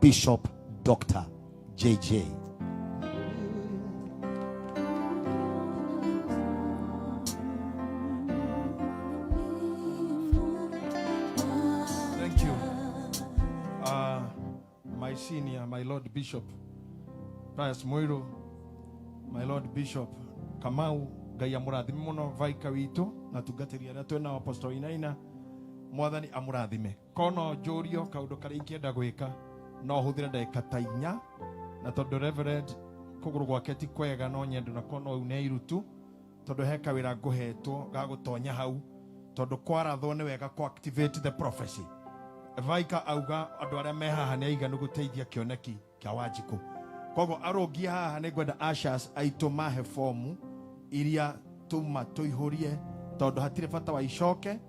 Bishop Dr. JJ. Thank you. My senior, my Lord Bishop Pius Muiru, my Lord Bishop Kamau, Ngai amũrathime mũno vaika witũ na tungatĩri arĩa twĩ nao Apostle Wainaina, Mwathani amũrathime. Kono njũrio kaũndũ karĩa ingĩenda gwĩka no hũthĩre ndagĩka ta inya, na tondũ Reverend kũgũrũ gwake ti kwega no nyende na kono une irutu tondũ he kawĩra ngũhetwo ga gũtonya hau, tondũ kwarathwo nĩ wega kũ activate the prophecy. Vaika auga andũ arĩa me haha nĩ aiganu gũteithia kĩoneki kĩa Wanjikũ, koguo arũngie haha nĩ ngwenda ushers aitũ mahe fomu iria tuma tũihũrie, tondũ hatirĩ bata wa icoke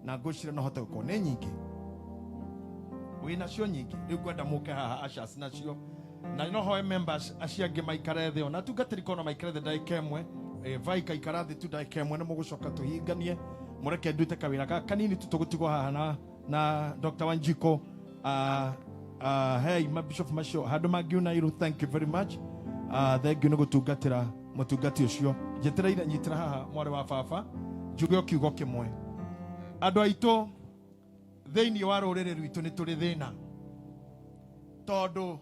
na ngwĩciria no hote gũkorwo nĩ nyingĩ wĩnacio nyingĩ. Rĩu ngwenda mũke haha ushers nacio, na no hoe members acio angĩ maikare thĩ, ona tungatĩri kona maikare thĩ ndagĩka ĩmwe. Vaika ikara thĩ tu ndagĩka ĩmwe, nĩ mũgũcoka tũhinganie. Mũreke ndute kawĩra gaka kanini tu tũgũtigwo haha na Dr. Wanjiko. Hey, mabishop macio handũ mangiuna iru, thank you very much. Thank you nĩ gũtungatĩra mũtungati ũcio. Njetereire nyitĩra haha mwarĩ wa baba njuge o kiugo kĩmwe. Andũ aitũ thĩinĩ wa rũrĩrĩ rwitũ nĩ tũrĩ thĩna, tondũ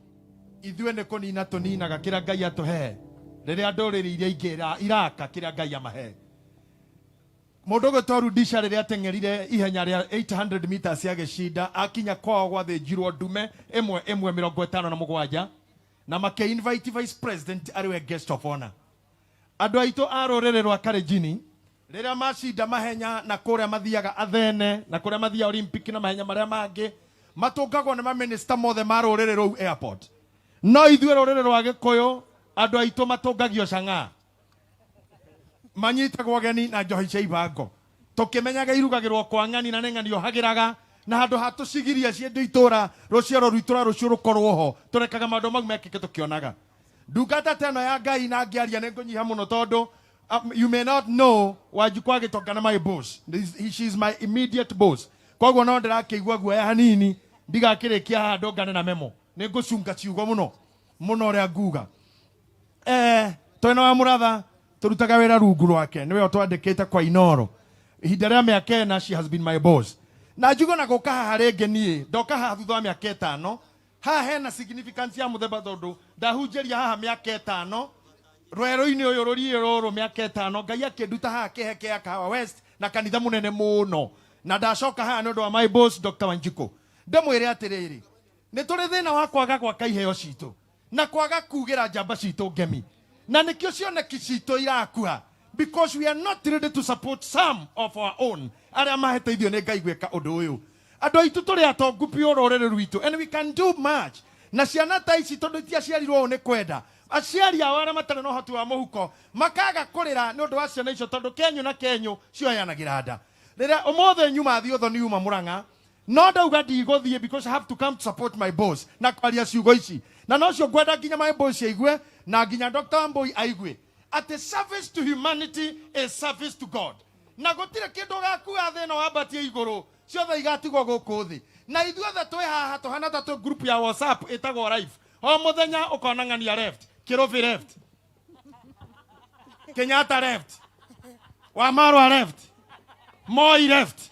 ithuĩ nĩ kũnina tũninaga kĩrĩa Ngai atũhe rĩrĩa ndũrĩrĩ iria ingĩ iraka kĩrĩa Ngai amahe. Mũndũ ũgwĩtwo Rudisha rĩrĩa ateng'erire ihenya rĩa 800 meters agĩcinda, akinya kwao gwathĩnjirwo ndume ĩmwe ĩmwe 57 na makĩ invite vice president arĩ we guest of honor. Andũ aitũ a rũrĩrĩ rwa Kalenjin rĩrĩa macinda mahenya na kũrĩa mathiaga Athene na kũrĩa mathiaga Olympic na mahenya marĩa mangĩ, matũngagwo nĩ maminista mothe ma rũrĩrĩ rũu airport. No ithuĩ rũrĩrĩ rwa Gĩkũyũ andũ aitũ matũngagio cang'aa, manyitagwo ageni na njohi cia ibango, tũkĩmenyaga irugagĩrwo kwa ng'ani na nĩ ng'ani ohagĩraga, na handũ ha tũcigiria ciendĩ itũra rũciaro rwitũ rwa rũciũ rũkorwo ho, tũrekaga maũndũ mau mekĩke tũkĩonaga. Ndungata ta ĩno ya Ngai na ngĩaria nĩ ngũnyiha mũno, tondũ you may not know Wanjikũ agĩtonga na my boss. She is my immediate boss, koguo no ndĩrakĩigua guoya hanini ndigakĩrĩkia haha ndũngane na memo. Nĩ ngũcunga ciugo mũno mũno ũrĩa nguga. Twena wa mũratha tũrutaga wĩra rungu rwake, nĩwe ũtwandĩkĩte kwa Inoro ihinda rĩa mĩaka 4. She has been my boss, na njugo na gũka haha rĩngĩ niĩ ndoka haha thutha wa mĩaka 5. Haha hena significance ya mũthemba, tondũ ndahunjĩria haha mĩaka 5 rwerũ-inĩ ũyũ rũriĩ rũrũ mĩaka 5, Ngai akĩnduta haha kĩheke ya Kahawa West na kanitha mũnene mũno, na ndacoka haha nĩ ũndũ wa my boss Dr. Wanjikũ. Ndĩmwĩre atĩrĩrĩ, nĩ tũrĩ thĩna wa kwaga gwaka iheo citũ na kwaga kugĩra njamba citũ ngemi, na nĩkĩo cioneki citũ irakua, because we are not ready to support some of our own arĩa maheteithio nĩ Ngai gwĩka ũndũ ũyũ. Andũ aitũ tũrĩ atongu biũ rũrĩrĩ rwitũ, and we can do much na ciana ta ici, tondũ itiaciarirwo ũũ nĩ kwenda. Aciari ao arĩa matarĩ na ũhoti wa mũhuko makaga kũrĩra nĩ ũndũ wa ciana icio, tondũ kenyũ na kenyũ cioyanagĩra nda. Rĩrĩa ũmũthĩ nyuma thiĩ ũthoni yuma Mũrang'a, no ndauga ndigũthiĩ because I have to come to support my boss na kwaria ciugo ici, na nocio ngwenda nginya my boss aigue na nginya Dr. Wambui aigue atĩ service to humanity is service to God, na gũtirĩ kĩndũ ũgakua thĩ ĩno wambatie igũrũ, ciothe igatigwo gũkũ thĩ. Na ithuothe twĩ haha tũhana ta twĩ group ya WhatsApp ĩtagwo Life. O mũthenya ũkona ng'ania left, Kĩrũbĩ left, Kenyatta left, Wamarwa left, Moi left,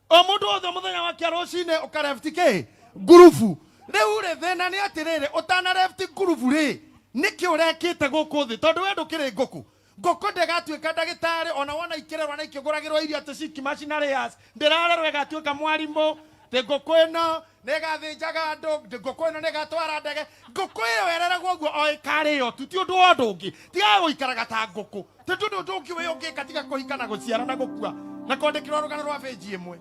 o mũndũ wothe mũthenya wake rũcinĩ ũka left kĩ ngurubu. Rĩu rĩ, thĩna nĩ atĩrĩrĩ, ũtana left ngurubu rĩ, nĩkĩ ũrekĩte gũkũ thĩ? Tondũ we ndũkĩrĩ ngũkũ. Ngũkũ ndĩgatuĩka ndagĩtarĩ, ona wona ikĩrerwo na ikĩgũragĩrwo irio atĩ cikima na layers, ndĩrarerwo ĩgatuĩka mwarimũ tĩ ngũkũ ĩno nĩgathĩnjaga andũ, ngũkũ ĩno nĩgatwara ndege. Ngũkũ ĩyo ĩreragwo ũguo o ĩkarĩo tu, ti ũndũ wa ũndũ ũngĩ, tigaga gũikaraga ta ngũkũ. Ti ũndũ ũndũ ũngĩ wĩ ũngĩka tiga kũhika na gũciara na gũkua na kwandĩkĩrwo rũgano rwa benji ĩmwe.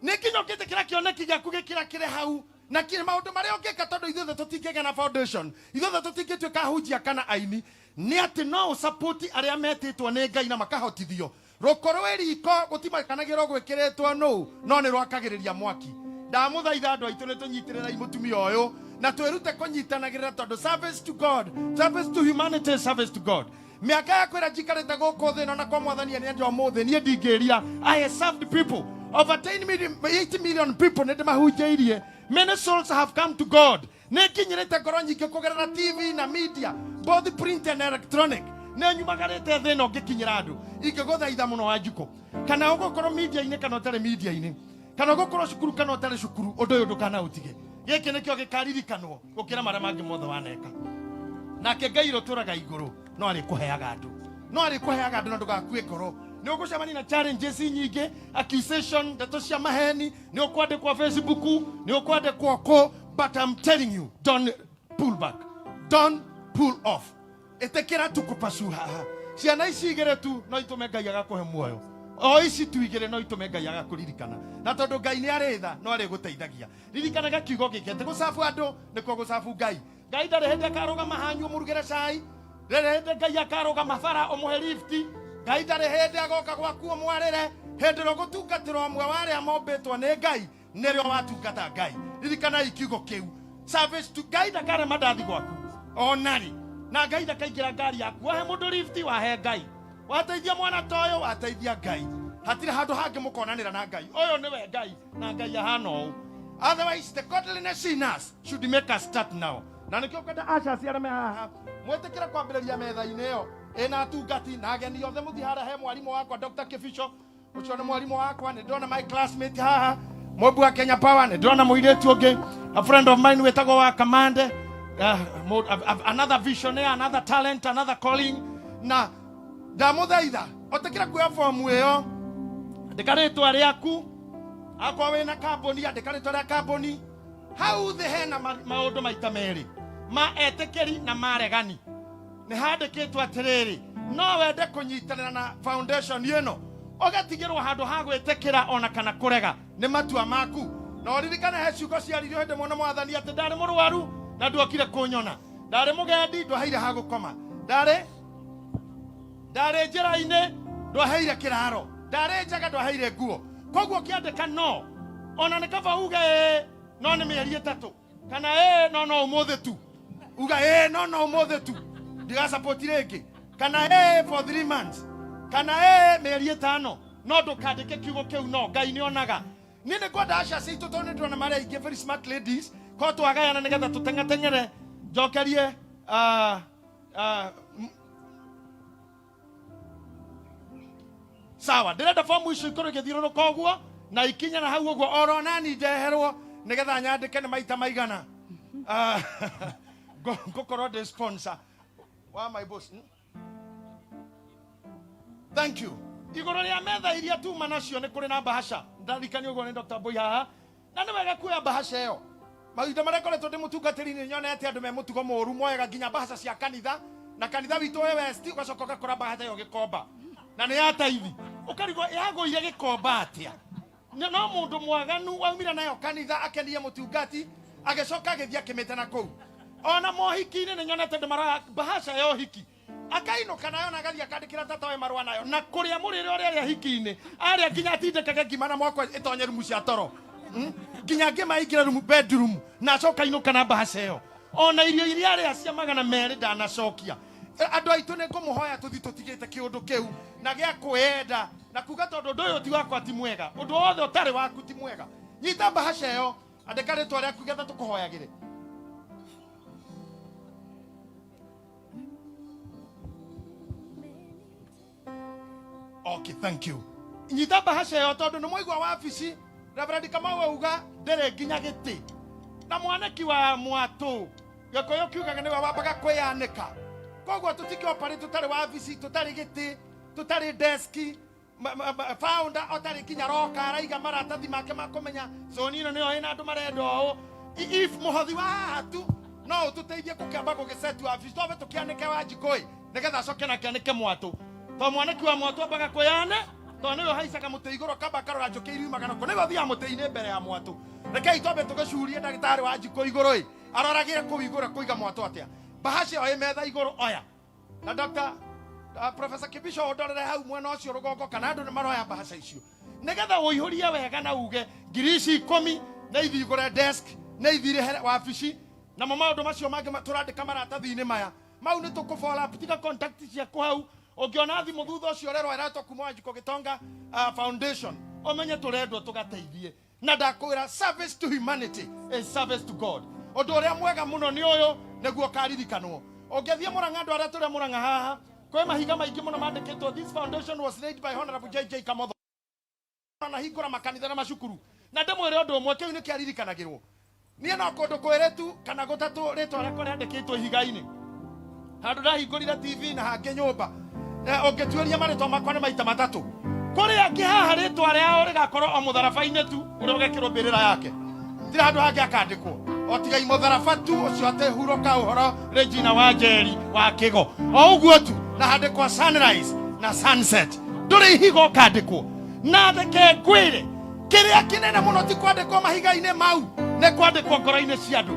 Nĩ nginya ũngĩtĩkĩra kĩoneki gĩaku gĩkĩra kĩrĩ hau na kĩrĩ maũndũ marĩa ũngĩka, tondũ ithuothe tũtingĩgĩa na foundation, ithuothe tũtingĩtuĩka ahunjia kana aini, nĩ atĩ no ũsapoti arĩa metĩtwo nĩ Ngai na makahotithio. Rũkũ rwĩ riko gũtimakanagĩrwo gwĩkĩrĩtwo nũ, no nĩ rwakagĩrĩria mwaki. Ndamũthaitha andũ aitũ, nĩ tũnyitĩrĩrai mũtumia ũyũ na twĩrute kũnyitanagĩrĩra, tondũ service to God, service to humanity, service to God. Mĩaka ya kwĩra njikarĩte gũkũ thĩ ĩno na kwa Mwathani nĩ andũ ũmũthĩ niĩ ndingĩrira. I have served people over 10 million, 8 million people, nĩ ndĩmahunjĩirie. Many souls have come to God. Nĩ nginyĩrĩte ngoro nyingĩ kũgerera TV na media, both print and electronic. Nĩ nyumagarĩte thĩ ĩno ngĩkinyĩra andũ. Ingĩgũthaitha mũno Wanjikũ, kana ũgũkorwo media-inĩ kana ũtarĩ media-inĩ, kana ũgũkorwo cukuru kana ũtarĩ cukuru, ũndũ ũyũ ndũkanaũtige. Gĩkĩ nĩkĩo gĩkaririkanwo gũkĩra marĩa mangĩ mothe waneka. Nake Ngai ũrĩa ũtũũraga igũrũ no arĩkũheaga andũ, no arĩkũheaga andũ, na ndũgakue ngoro. Nĩ ũgũcemania na challenges nyingĩ, accusation, ndeto cia maheni, nĩ ũkwandĩkwo Facebook, nĩ ũkwandĩkwo kũ, but I'm telling you, don't pull back, don't pull off. Ĩtĩkĩra tu kũpacu haha. Ciana ici igĩrĩ tu no itũme Ngai agakũhe muoyo, o ici tu igĩrĩ no itũme Ngai agakũririkana, na tondũ Ngai nĩ arĩ tha no arĩgũteithagia. Ririkanaga kiugo gĩkĩ atĩ gũcabu andũ nĩkuo gũcabu Ngai. Ngai ndarĩ hĩndĩ akarũgama hanyu ũmũrugĩre cai, ndarĩ hĩndĩ Ngai akarũgama bara ũmũhe lifti, Ngai ndarĩ hĩndĩ agoka gwaku ũmwarĩre. Hĩndĩ ĩrĩa ũgũtungatĩra ũmwe wa arĩa mombĩtwo nĩ Ngai, nĩrĩo watungata Ngai. Ririkanai kiugo kĩu, service to Ngai. Ndakarema ndathi gwaku onarĩ, na Ngai ndakaingĩra ngari yaku. Wahe mũndũ lifti, wahe Ngai. Wateithia mwana ta ũyũ, wateithia Ngai. Hatirĩ handũ hangĩ mũkonanĩra na Ngai. Ũyũ nĩwe Ngai, na Ngai ahana ũũ. Otherwise the godliness in us should make us start now. Na nĩkĩo ngwenda ushers arĩa me haha mwĩtĩkĩre kwambĩrĩria metha-inĩ ĩyo ĩna atungati na ageni othe. Mũthiĩ harĩa he mwarimũ wakwa Dr. Kibicho, ũcio nĩ mwarimũ wakwa. Nĩ ndĩrona my classmate haha, Mũmbu wa Kenya Power. Nĩ ndĩrona mũirĩtu ũngĩ, a friend of mine wĩtagwo wa Kamande, another visionary, another talent, another calling. Na ndamũthaitha ũtĩkĩre kuoya fomu ĩyo, andĩka rĩtwa rĩaku. Akorwo wĩna kambuni, andĩka rĩtwa rĩa kambuni hau thĩ. Hena maũndũ maita merĩ, ma etĩkĩri na maregani. Nĩ handĩkĩtwo atĩrĩrĩ, no wende kũnyitanĩra na foundation ĩno, ũgatigĩrwo handũ ha gwĩtĩkĩra ona kana kũrega, nĩ matua maku. Na ũririkane he ciugo ciaririo hĩndĩ mwana Mwathani atĩ ndarĩ mũrwaru na nduokire kũnyona, ndarĩ mũgendi ndwaheire ha gũkoma, ndarĩ njĩra-inĩ ndwaheire kĩraro, ndarĩ njaga ndwaheire nguo. Koguo ũkĩandĩka no, ona nĩ kaba uge ĩĩ no nĩ mĩeri 3, kana ĩĩ no no ũmũthĩ tu. Uga ĩĩ no no ũmũthĩ tu, ndigasupport rĩngĩ, kana ĩĩ for 3 months, kana ĩĩ mĩeri 5, no ndũkandĩke kiugo kĩu no. Ngai nĩ onaga. Niĩ nĩ ngwenda aca citũ, tondũ nĩ ndĩrona marĩa aingĩ very smart ladies, ko twagayana nĩgetha tũteng'ateng'ere. Njokerie sawa. Ndĩrenda fomu icio ikorwo igĩthiũrũrũka ũguo na ikinye na hau ũguo, oro nani ndeherwo nĩgetha nyandĩke nĩ maita maigana ngũkorwo ndĩ sponsor wa my boss. Thank you. Igũrũ rĩa metha iria tuma nacio nĩ kũrĩ na bahasha. Ndarikani ũguo nĩ Dr. Mbui haha, na nĩ wega kuoya bahasha ĩyo. Mahinda marĩa ngoretwo ndĩ mũtungatĩri, nĩ nyonete andũ me mũtugo mũũru, moyaga nginya bahasha cia kanitha, na kanitha witũ wĩ West, ũgacoka ũgakora bahasha ĩyo gĩkomba na nĩ ya taithi, ũkarigwo yagũire gĩkomba atĩa. No mũndũ mwaganu waumire nayo kanitha akenie mũtungati, agĩcoka agĩthiĩ akĩmĩte na kũu. Ona mohiki-inĩ nĩ nyonete andũ maroya bahasha ya ũhiki, akainũka nayo na agathiĩ akandĩkĩra tata we marũa nayo, na kũrĩa mũrĩre ũrĩa arĩa hiki-inĩ arĩa nginya atindĩkage ngima na mwako ĩtonye rumu cia toro. Nginya ngima ĩingĩre rumu, bedroom, na acoka inũka na bahasha ĩyo. Ona irio iria arĩa cia 200 ndanacokia. Andũ aitũ, nĩ ngũmũhoya tũthi tũtigĩte kĩũndũ kĩu na gĩa kwĩyenda na kuga tondũ ũndũ ũyũ ti wakwa ti mwega. Ũndũ wothe ũtarĩ waku ti mwega. Nyita bahasha ĩyo, andĩka rĩtwa rĩaku getha tũkũhoyagĩre. Okay, thank you. Nyita bahasha ĩyo, tondũ nĩ mwaigua wabici Reverend Kamau auga ndĩrĩ nginya gĩtĩ, na mwanĩki wa mwatũ Gĩkũyũ kiugaga nĩwe wambaga kwĩyanĩka. Koguo tũtingĩoparĩ tũtarĩ wabici, tũtarĩ gĩtĩ, tũtarĩ deski, founder otarĩ nginya roka araiga maratathi make ma kũmenya zoni ĩno nĩyo ĩna andũ marenda ũũ. If mũhothi wa haha tu no ũtũteithie gũkĩamba gũgĩceti wabici, twambe tũkĩanĩke Wanjikũ ĩ, nĩgetha acoke na kĩanĩke mwatũ, to mwanĩki wa mwatũ ambaga kwĩyane, tondũ nĩwe ũhaicaga mũtĩ igũrũ, akamba akarora njũkĩ iriumaga nako, nĩwe ũthiaga mũtĩ-inĩ mbere ya mwatũ. Rekei twambe tũgĩcurie ndagĩtarĩ Wanjikũ igũrũ ĩ, aroragĩre kũu igũrũ kũiga mwatũ atĩa. Bahasha ĩyo ĩ metha igũrũ, oya. Na Dr. Professor Kibisho, ũndorere hau mwena ũcio rũgongo kana andũ nĩ maroya bahasha icio, nĩgetha ũihũrie wega na uge ngiri ici 10 nĩ ithi igũre desk, nĩ ithi irĩhe wabici, namo maũndũ macio mangĩ tũrandĩka maratathi-inĩ maya mau nĩ tũkũ follow up. Tiga contact ciaku hau. Ũngĩona thimũ thutha ũcio ũrerwo ĩretwo kuma Wanjikũ Gĩtonga Foundation, ũmenye tũrendwo tũgateithie. Na ndakwĩra, service to humanity is service to God. Ũndũ ũrĩa mwega mũno nĩ ũyũ nĩguo ũkaririkanwo. Ũngĩthiĩ Mũrang'a, andũ arĩa tũrĩ Mũrang'a haha, kwĩ mahiga maingĩ mũno mandĩkĩtwo, "This foundation was laid by Honorable JJ Kamotho." Na hingũra makanitha na macukuru. Na ndĩmwĩre ũndũ ũmwe, kĩu nĩ kĩaririkanagĩrwo. Niĩ no kũndũ kwĩrĩ tu kana gũtatũ rĩtwa rĩakwa rĩandĩkĩtwo ihiga-inĩ, handũ ndahingũrire TV na hangĩ nyũmba. Ũngĩtuĩria marĩtwa makwa nĩ maita matatũ. Kũrĩ angĩ haha rĩtwa rĩao rĩgakorwo o mũtharaba-inĩ tu, ũrĩa ũgekĩrwo mbĩrĩra yake, tira handũ hangĩ akandĩkwo o tiga mũtharaba tu ũcio, atĩ hurũka ũhoro Regina wa Njeri wa Kĩgo, o ũguo tu, na handĩkwo sunrise na sunset. Ndũrĩ ihiga ũkandĩkwo. Na reke ngwĩre, kĩrĩa kĩnene mũno ti kwandĩkwo mahiga-inĩ mau, nĩ kwandĩkwo ngoro-inĩ cia andũ,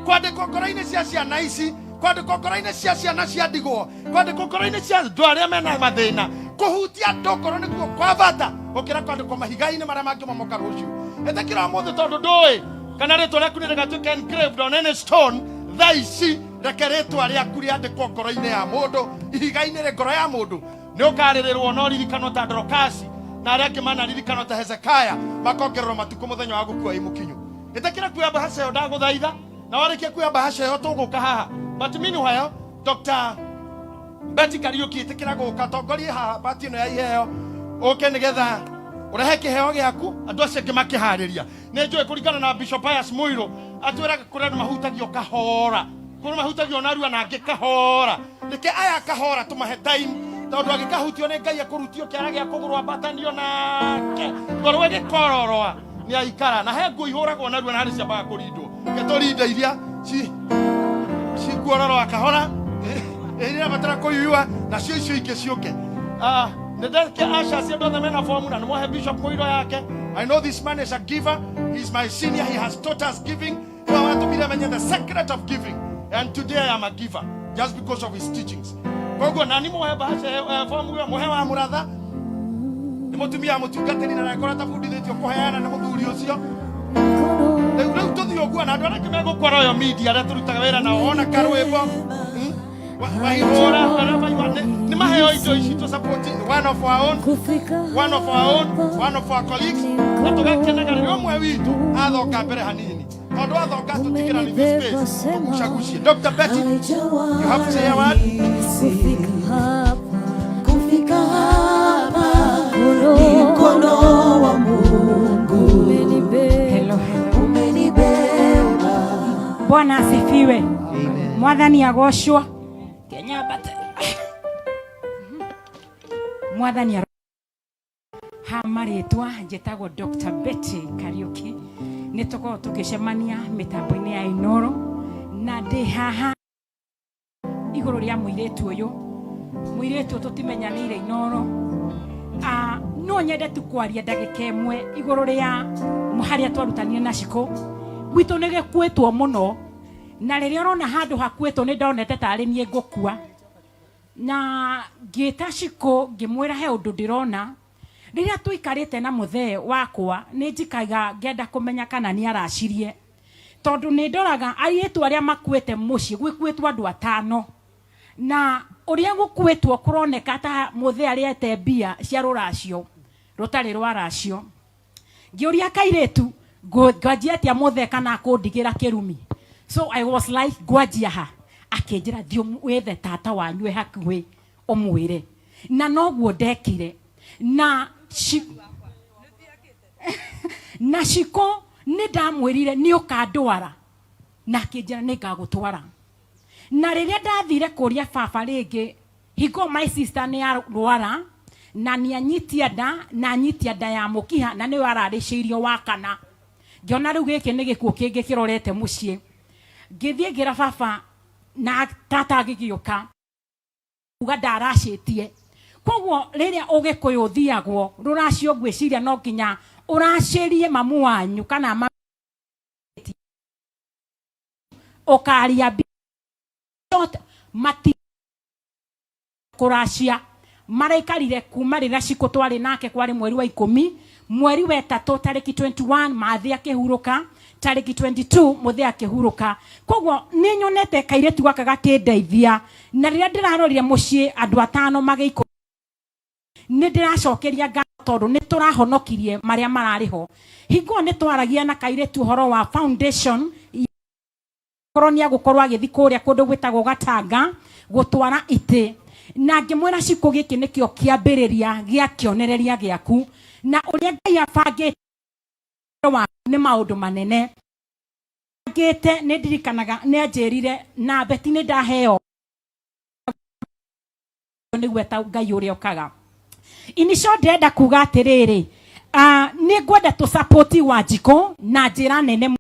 kwandĩkwo ngoro-inĩ cia ciana ici, kwandĩkwo ngoro-inĩ cia ciana cia ndigwo, kwandĩkwo ngoro-inĩ cia andũ arĩa mena mathĩna. Kũhutia andũ ngoro nĩkuo kwa bata gũkĩra kwandĩkwo mahiga-inĩ marĩa mangĩmomoka rũciũ. Ĩtĩkĩra ũmũthĩ, tondũ ndũĩ kana rĩtwa rĩaku nĩ rĩgatuĩka engraved on any stone. Thaa ici reke rĩtwa rĩaku rĩandĩkwo ngoro-inĩ ya mũndũ, ihiga-inĩ rĩ ngoro ya mũndũ. Nĩ ũkarĩrĩrwo no ririkano ta Dorokasi na arĩa angĩ manaririkanwo ta Hezekaya, makongererwo matukũ mũthenya wa gũkua ĩ mũkinyu. Ĩtĩkĩra kuoya mbahaca ĩyo, ndagũthaitha. Na warĩkia kuoya mbahaca ĩyo, tũgũka haha. But meanwhile, Dr. Betty Kariuki, ĩtĩkĩra gũka tongorie haha bati ĩno ya iheo, ũke nĩgetha ũrehe kĩheo gĩaku andũ acio angĩ makĩharĩria. Nĩ njũĩ kũringana na Bishop Pius Muirũ, atwĩraga kũrĩ andũ mahutagio kahora, kũrĩ mahutagio narua na angĩ kahora. Reke aya kahora tũmahe time, tondũ angĩkahutio nĩ Ngai akũrutio kĩara gĩa kũgũrũ ambatanio nake ngoro ĩgĩkororoa nĩ aikara. Na he nguo ihũragwo narua na harĩ ciambaga kũrindwo. Ke tũrinde iria cikuororoa kahora, iria irabatara kũyuyua, nacio icio ingĩ ciũke. Ah, nĩ ndeke asha acio andũ othe mena fomu na nĩmohe Bishop Mũiro yake. I know this man is a giver. He is my senior. He has taught us giving. Niwe watũmire menye the secret of giving, and today I am a giver just because of his teachings. Koguo nani muhe bahasha, fomu ĩyo muhe wa mũratha. Nĩ mũtumia mũtungatĩri na ndagĩkorwo atabundithĩtio kũheana nĩ mũthuri ũcio. Rĩu tũthiĩ ũguo na andũ arĩa angĩ megũkora Royal Media, arĩa tũrutaga wĩra nao, ona karwĩmbo waihũra arĩa maigua nĩ maheo indo ici tũ support one of our own, Kufika one of our own, one of our colleagues, na tũgakenaga rĩrĩa ũmwe witũ athonga mbere hanini, tondũ athonga tũtigĩra nĩ space tũgucagucie. Dr. Betty, you have to say a word. Kufika hapa, Kufika hapa mkono ni mkono wa Mungu. Umenibeba. Hello, hello. Umenibeba. Bwana asifiwe. Mwathani agocwo. Kenya bate. Mwathani ha marĩtwa njĩtagwo Dr. Betty Kariuki. Nĩ tũkoragwo tũgĩcemania mĩtambo-inĩ ya Inoro, na ndĩ haha igũrũ rĩa mũirĩtu ũyũ. Mũirĩtu ũyũ tũtimenyanĩire Inoro. Ah, no nyende tu kwaria ndagĩka ĩmwe igũrũ rĩa harĩa twarutanire na Cikũ. Gwitũ nĩ gĩkuĩtwo mũno, na rĩrĩa ũrona handũ hakuĩtwo, nĩ ndonete tarĩ niĩ ngũkua, na ngĩta Cikũ ngĩmwĩra he ũndũ ndĩrona. Rĩrĩa tũikarĩte na mũthee wakwa, nĩ njikaga ngenda kũmenya kana nĩ aracirie, tondũ nĩ ndoraga airĩtu arĩa makuĩte mũciĩ. Gwĩkuĩtwo andũ atano, na ũrĩa gũkuĩtwo kũroneka ta mũthee arĩete mbia cia rũracio rũtarĩ rwa racio. Ngĩũria kairĩtu, ngwanjia atĩa mũthee kana akũndigĩra kĩrumi? So I was like, ngwanjia ha? Akĩnjĩra, thiĩ wethe tata wanyu e hakuhĩ ũmwĩre. Na noguo ndekire na na Ciko nĩ ndamwĩrire nĩ ũkandwara, na akĩnjĩra nĩ ngagũtwara. Na rĩrĩa ndathire kũria baba rĩngĩ, hingo my sister nĩ arwara na nĩ anyitia nda, na anyitia nda ya mũkiha, na nĩwe ararĩcĩirio wa kana. Ngĩona rĩu gĩkĩ nĩ gĩkuũ kĩngĩ kĩrorete mũciĩ. Ngĩthiĩ ngĩra baba, na tata agĩgĩũka uga ndaracĩtie. Koguo rĩrĩa ũgĩkũyũ ũthiagwo rũracio, ngwĩciria no nginya ũracĩrie mamu wanyu kana ũkaria mati kũracia. Maraikarire kuma rĩrĩa Cikũ twarĩ nake, kwarĩ mweri wa 10, mweri wa 3, tarĩki 21 mathĩ akĩhurũka, tarĩki 22 mũthĩ akĩhurũka. Koguo nĩ nyonete kairĩtu gaka gakĩndeithia, na rĩrĩa ndĩrarorire mũciĩ andũ atano magĩikũ, nĩ ndĩracokeria Ngai. Tondũ nĩ tũrahonokirie marĩa mararĩ ho. Hingo ĩyo nĩ twaragia na kairĩtu ũhoro wa foundation, korwo nĩ agũkorwo agĩthiĩ kũrĩa kũndũ gwĩtagwo Gatanga gũtwara itĩ, na ngĩmwĩra cikũ gĩkĩ nĩkĩo kĩambĩrĩria gĩa kĩonereria gĩaku na ũrĩa Ngai abangĩte wa nĩ maũndũ manene ngĩte. Nĩ ndirikanaga nĩ anjĩrire na Beti nĩ ndaheo nĩ gweta Ngai ũrĩa ũkaga. In short, ndĩrenda kuga atĩrĩrĩ, nĩ ngwenda tũ support Wanjikũ na njĩra nene.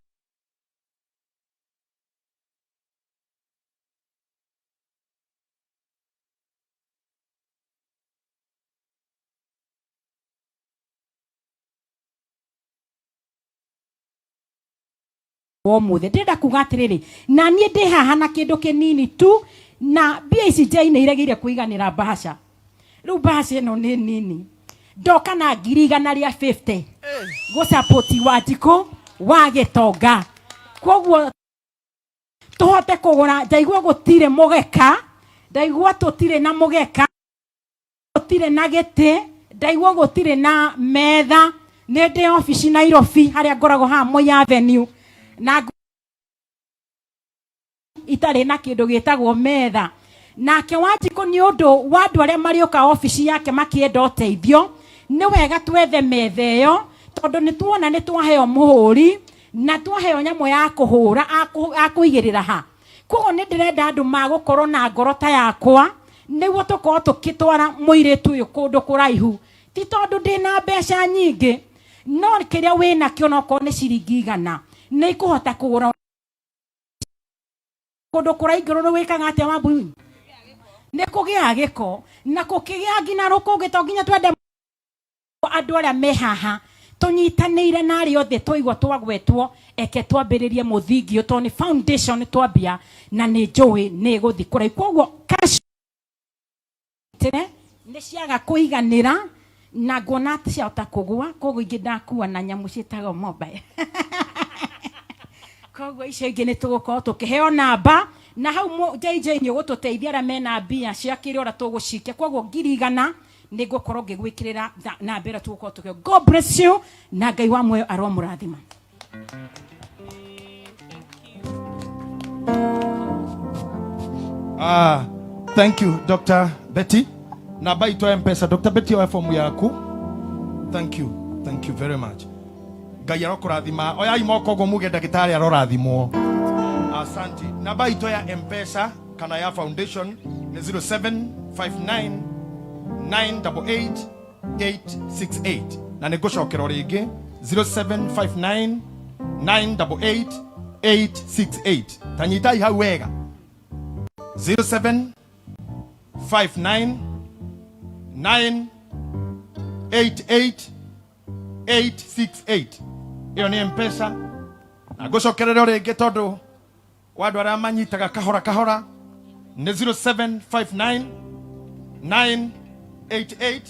Ũmũthĩ ndĩrenda kuga atĩrĩrĩ, na niĩ ndĩ haha na kĩndũ kĩnini tu, na mbia ici njaine iregire kũiganĩra bahasha. Rĩu bahasha ĩno nĩ nini. Ndoka na 150,000 gũcapoti Wanjikũ wa Gĩtonga, koguo tũhote kũgũra. Ndaigua gũtirĩ mũgeka, ndaigua tũtirĩ na mũgeka, gũtirĩ na gĩtĩ, ndaigua gũtirĩ na metha. Nĩ ndĩ obici Nairobi harĩa ngoragwo haha Moi Avenue, na itarĩ na kĩndũ gĩtagwo metha. Nake Wanjikũ, nĩ ũndũ wa andũ arĩa marĩũka obici yake makĩenda ũteithio, nĩ wega twethe metha ĩyo, tondũ nĩ tuona nĩ twaheo mũhũri na twaheo nyamũ ya kũhũra akũigĩrĩra ha. Koguo nĩ ndĩrenda andũ magũkorwo na ngoro ta yakwa nĩguo tũkorwo tũkĩtwara mũirĩtu ũyũ kũndũ kũraihu. Ti tondũ ndĩna mbeca nyingĩ, no kĩrĩa wĩnakĩo, nokorwo nĩ ciringi 100, nĩ ikũhota kũgũra kũndũ kũraingĩrwo. Nĩ wĩkaga atĩa, Wambui? Nĩ kũgĩaga gĩko na kũkĩgĩa nginya rũkũngĩ. To nginya twende andũ arĩa me haha tũnyitanĩire na arĩa othe twaigua twagwetwo. Eke twambĩrĩrie mũthingi ũyũ, tondũ nĩ foundation twambia, na nĩ njũĩ nĩ ĩgũthiĩ kũraihu. Koguo cash tene nĩ ciaga kũiganĩra na nguona atĩ ciahota kũgũa, koguo ingĩ ndakua na nyamũ ciĩtagwo mobile. Koguo icio ingĩ nĩ tũgũkorwo tũkĩheo namba na hau JJ nĩ ũgũtũteithia arĩa mena mbia cia kĩrĩa ũrĩa tũgũcikia. Koguo 100,000 nĩ ngũkorwo ngĩgwĩkĩrĩra namba ĩrĩa tũgũkorwo tũkĩo. God bless you, na Ngai wa muoyo aromũrathima. Ah, thank you, Dr. Betty. Namba itũ ya Mpesa, Dr. Betty, oya fomu yaku. Thank you. Thank you very much. Ngai arokũrathima. Oyai moko ũguo muge ndagĩtarĩ arorathimwo. Asante. Namba itũ ya Mpesa kana ya foundation nĩ 0759 988 868, na nĩ ngũcokera o rĩngĩ, 0759 988 868. Ta nyitai hau wega, 0759 988 868. Ĩyo nĩ Mpesa, na ngũcokerera o rĩngĩ tondũ wa andũ arĩa manyitaga kahora kahora, nĩ 0759 988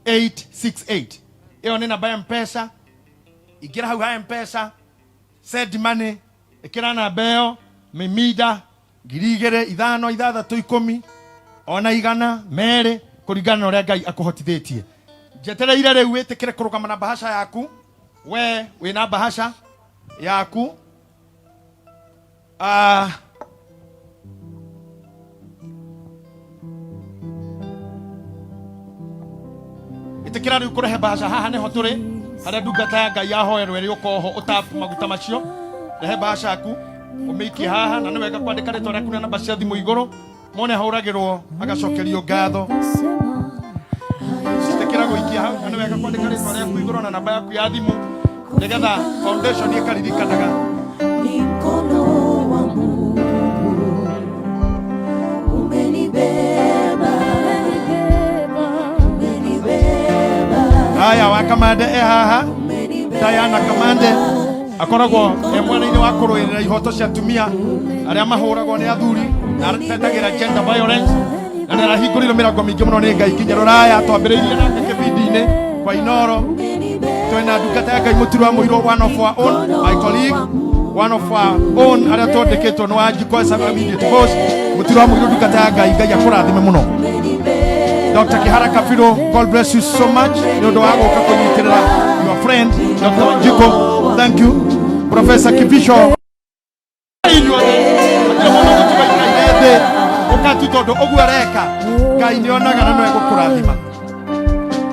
868. Ĩyo nĩ namba ya Mpesa. Ingĩra hau ha Mpesa, send money, ĩkĩra namba ĩyo, mimida 2,000, 5, 6, 10, ona 200, kũringana na ũrĩa Ngai akũhotithĩtie. Njetereire rĩu wĩtĩkĩre kũrũgama na bahasha yaku. We wĩna bahasha yaku. Ĩtĩkĩra rĩu kũrehe bahasha haha. Nĩho tũrĩ harĩa ndungata ya Ngai yahoerwo ĩrĩ ũkoho ũtabu maguta macio. Rehe bahasha yaku ũmĩikie haha, na nĩ wega kwandĩka rĩtwa rĩaku na namba cia thimũ igũrũ, mone ahũragĩrwo agacokerio ngatho. Ĩtĩkĩra gũikia hau, na nĩ wega kwandĩka rĩtwa rĩaku igũrũ na namba yaku ya thimũ, nĩgetha foundation ĩkaririkanaga. Ni mkono wa Mungu umenibeba, umenibeba, Haya, wa Kamande e haha. Umenibeba. Diana Kamande akoragwo e mwena-inĩ wa kũrũĩrĩra ihoto cia atumia arĩa mahũragwo nĩ athuri, na atetagĩra gender violence, na nĩ arahingũrĩirwo mĩrango mĩingĩ mũno nĩ Ngai nginya rũraya. Twambĩrĩirie nake kĩbindi-inĩ kwa Inoro. Twĩna ndungata ya Ngai Mũturu wa Mũirũ, one of our own, my colleague, one of our own, arĩa twandĩkĩtwo nĩ Wanjikũ as immediate boss. Mũturu wa Mũirũ, ndungata ya Ngai, Ngai akũrathime mũno. Dr. Kihara Kafiro, God bless you so much. Nĩ ũndũ wa gũka kũnyitĩrĩra your friend Dr. Wanjiko, thank you. Professor Kibicho, inyuothe hatirĩ mũndũ ũgũtiga ikaire thĩ ũkatu tondũ ũguo areka Ngai nĩ onaga na no egũkũrathima.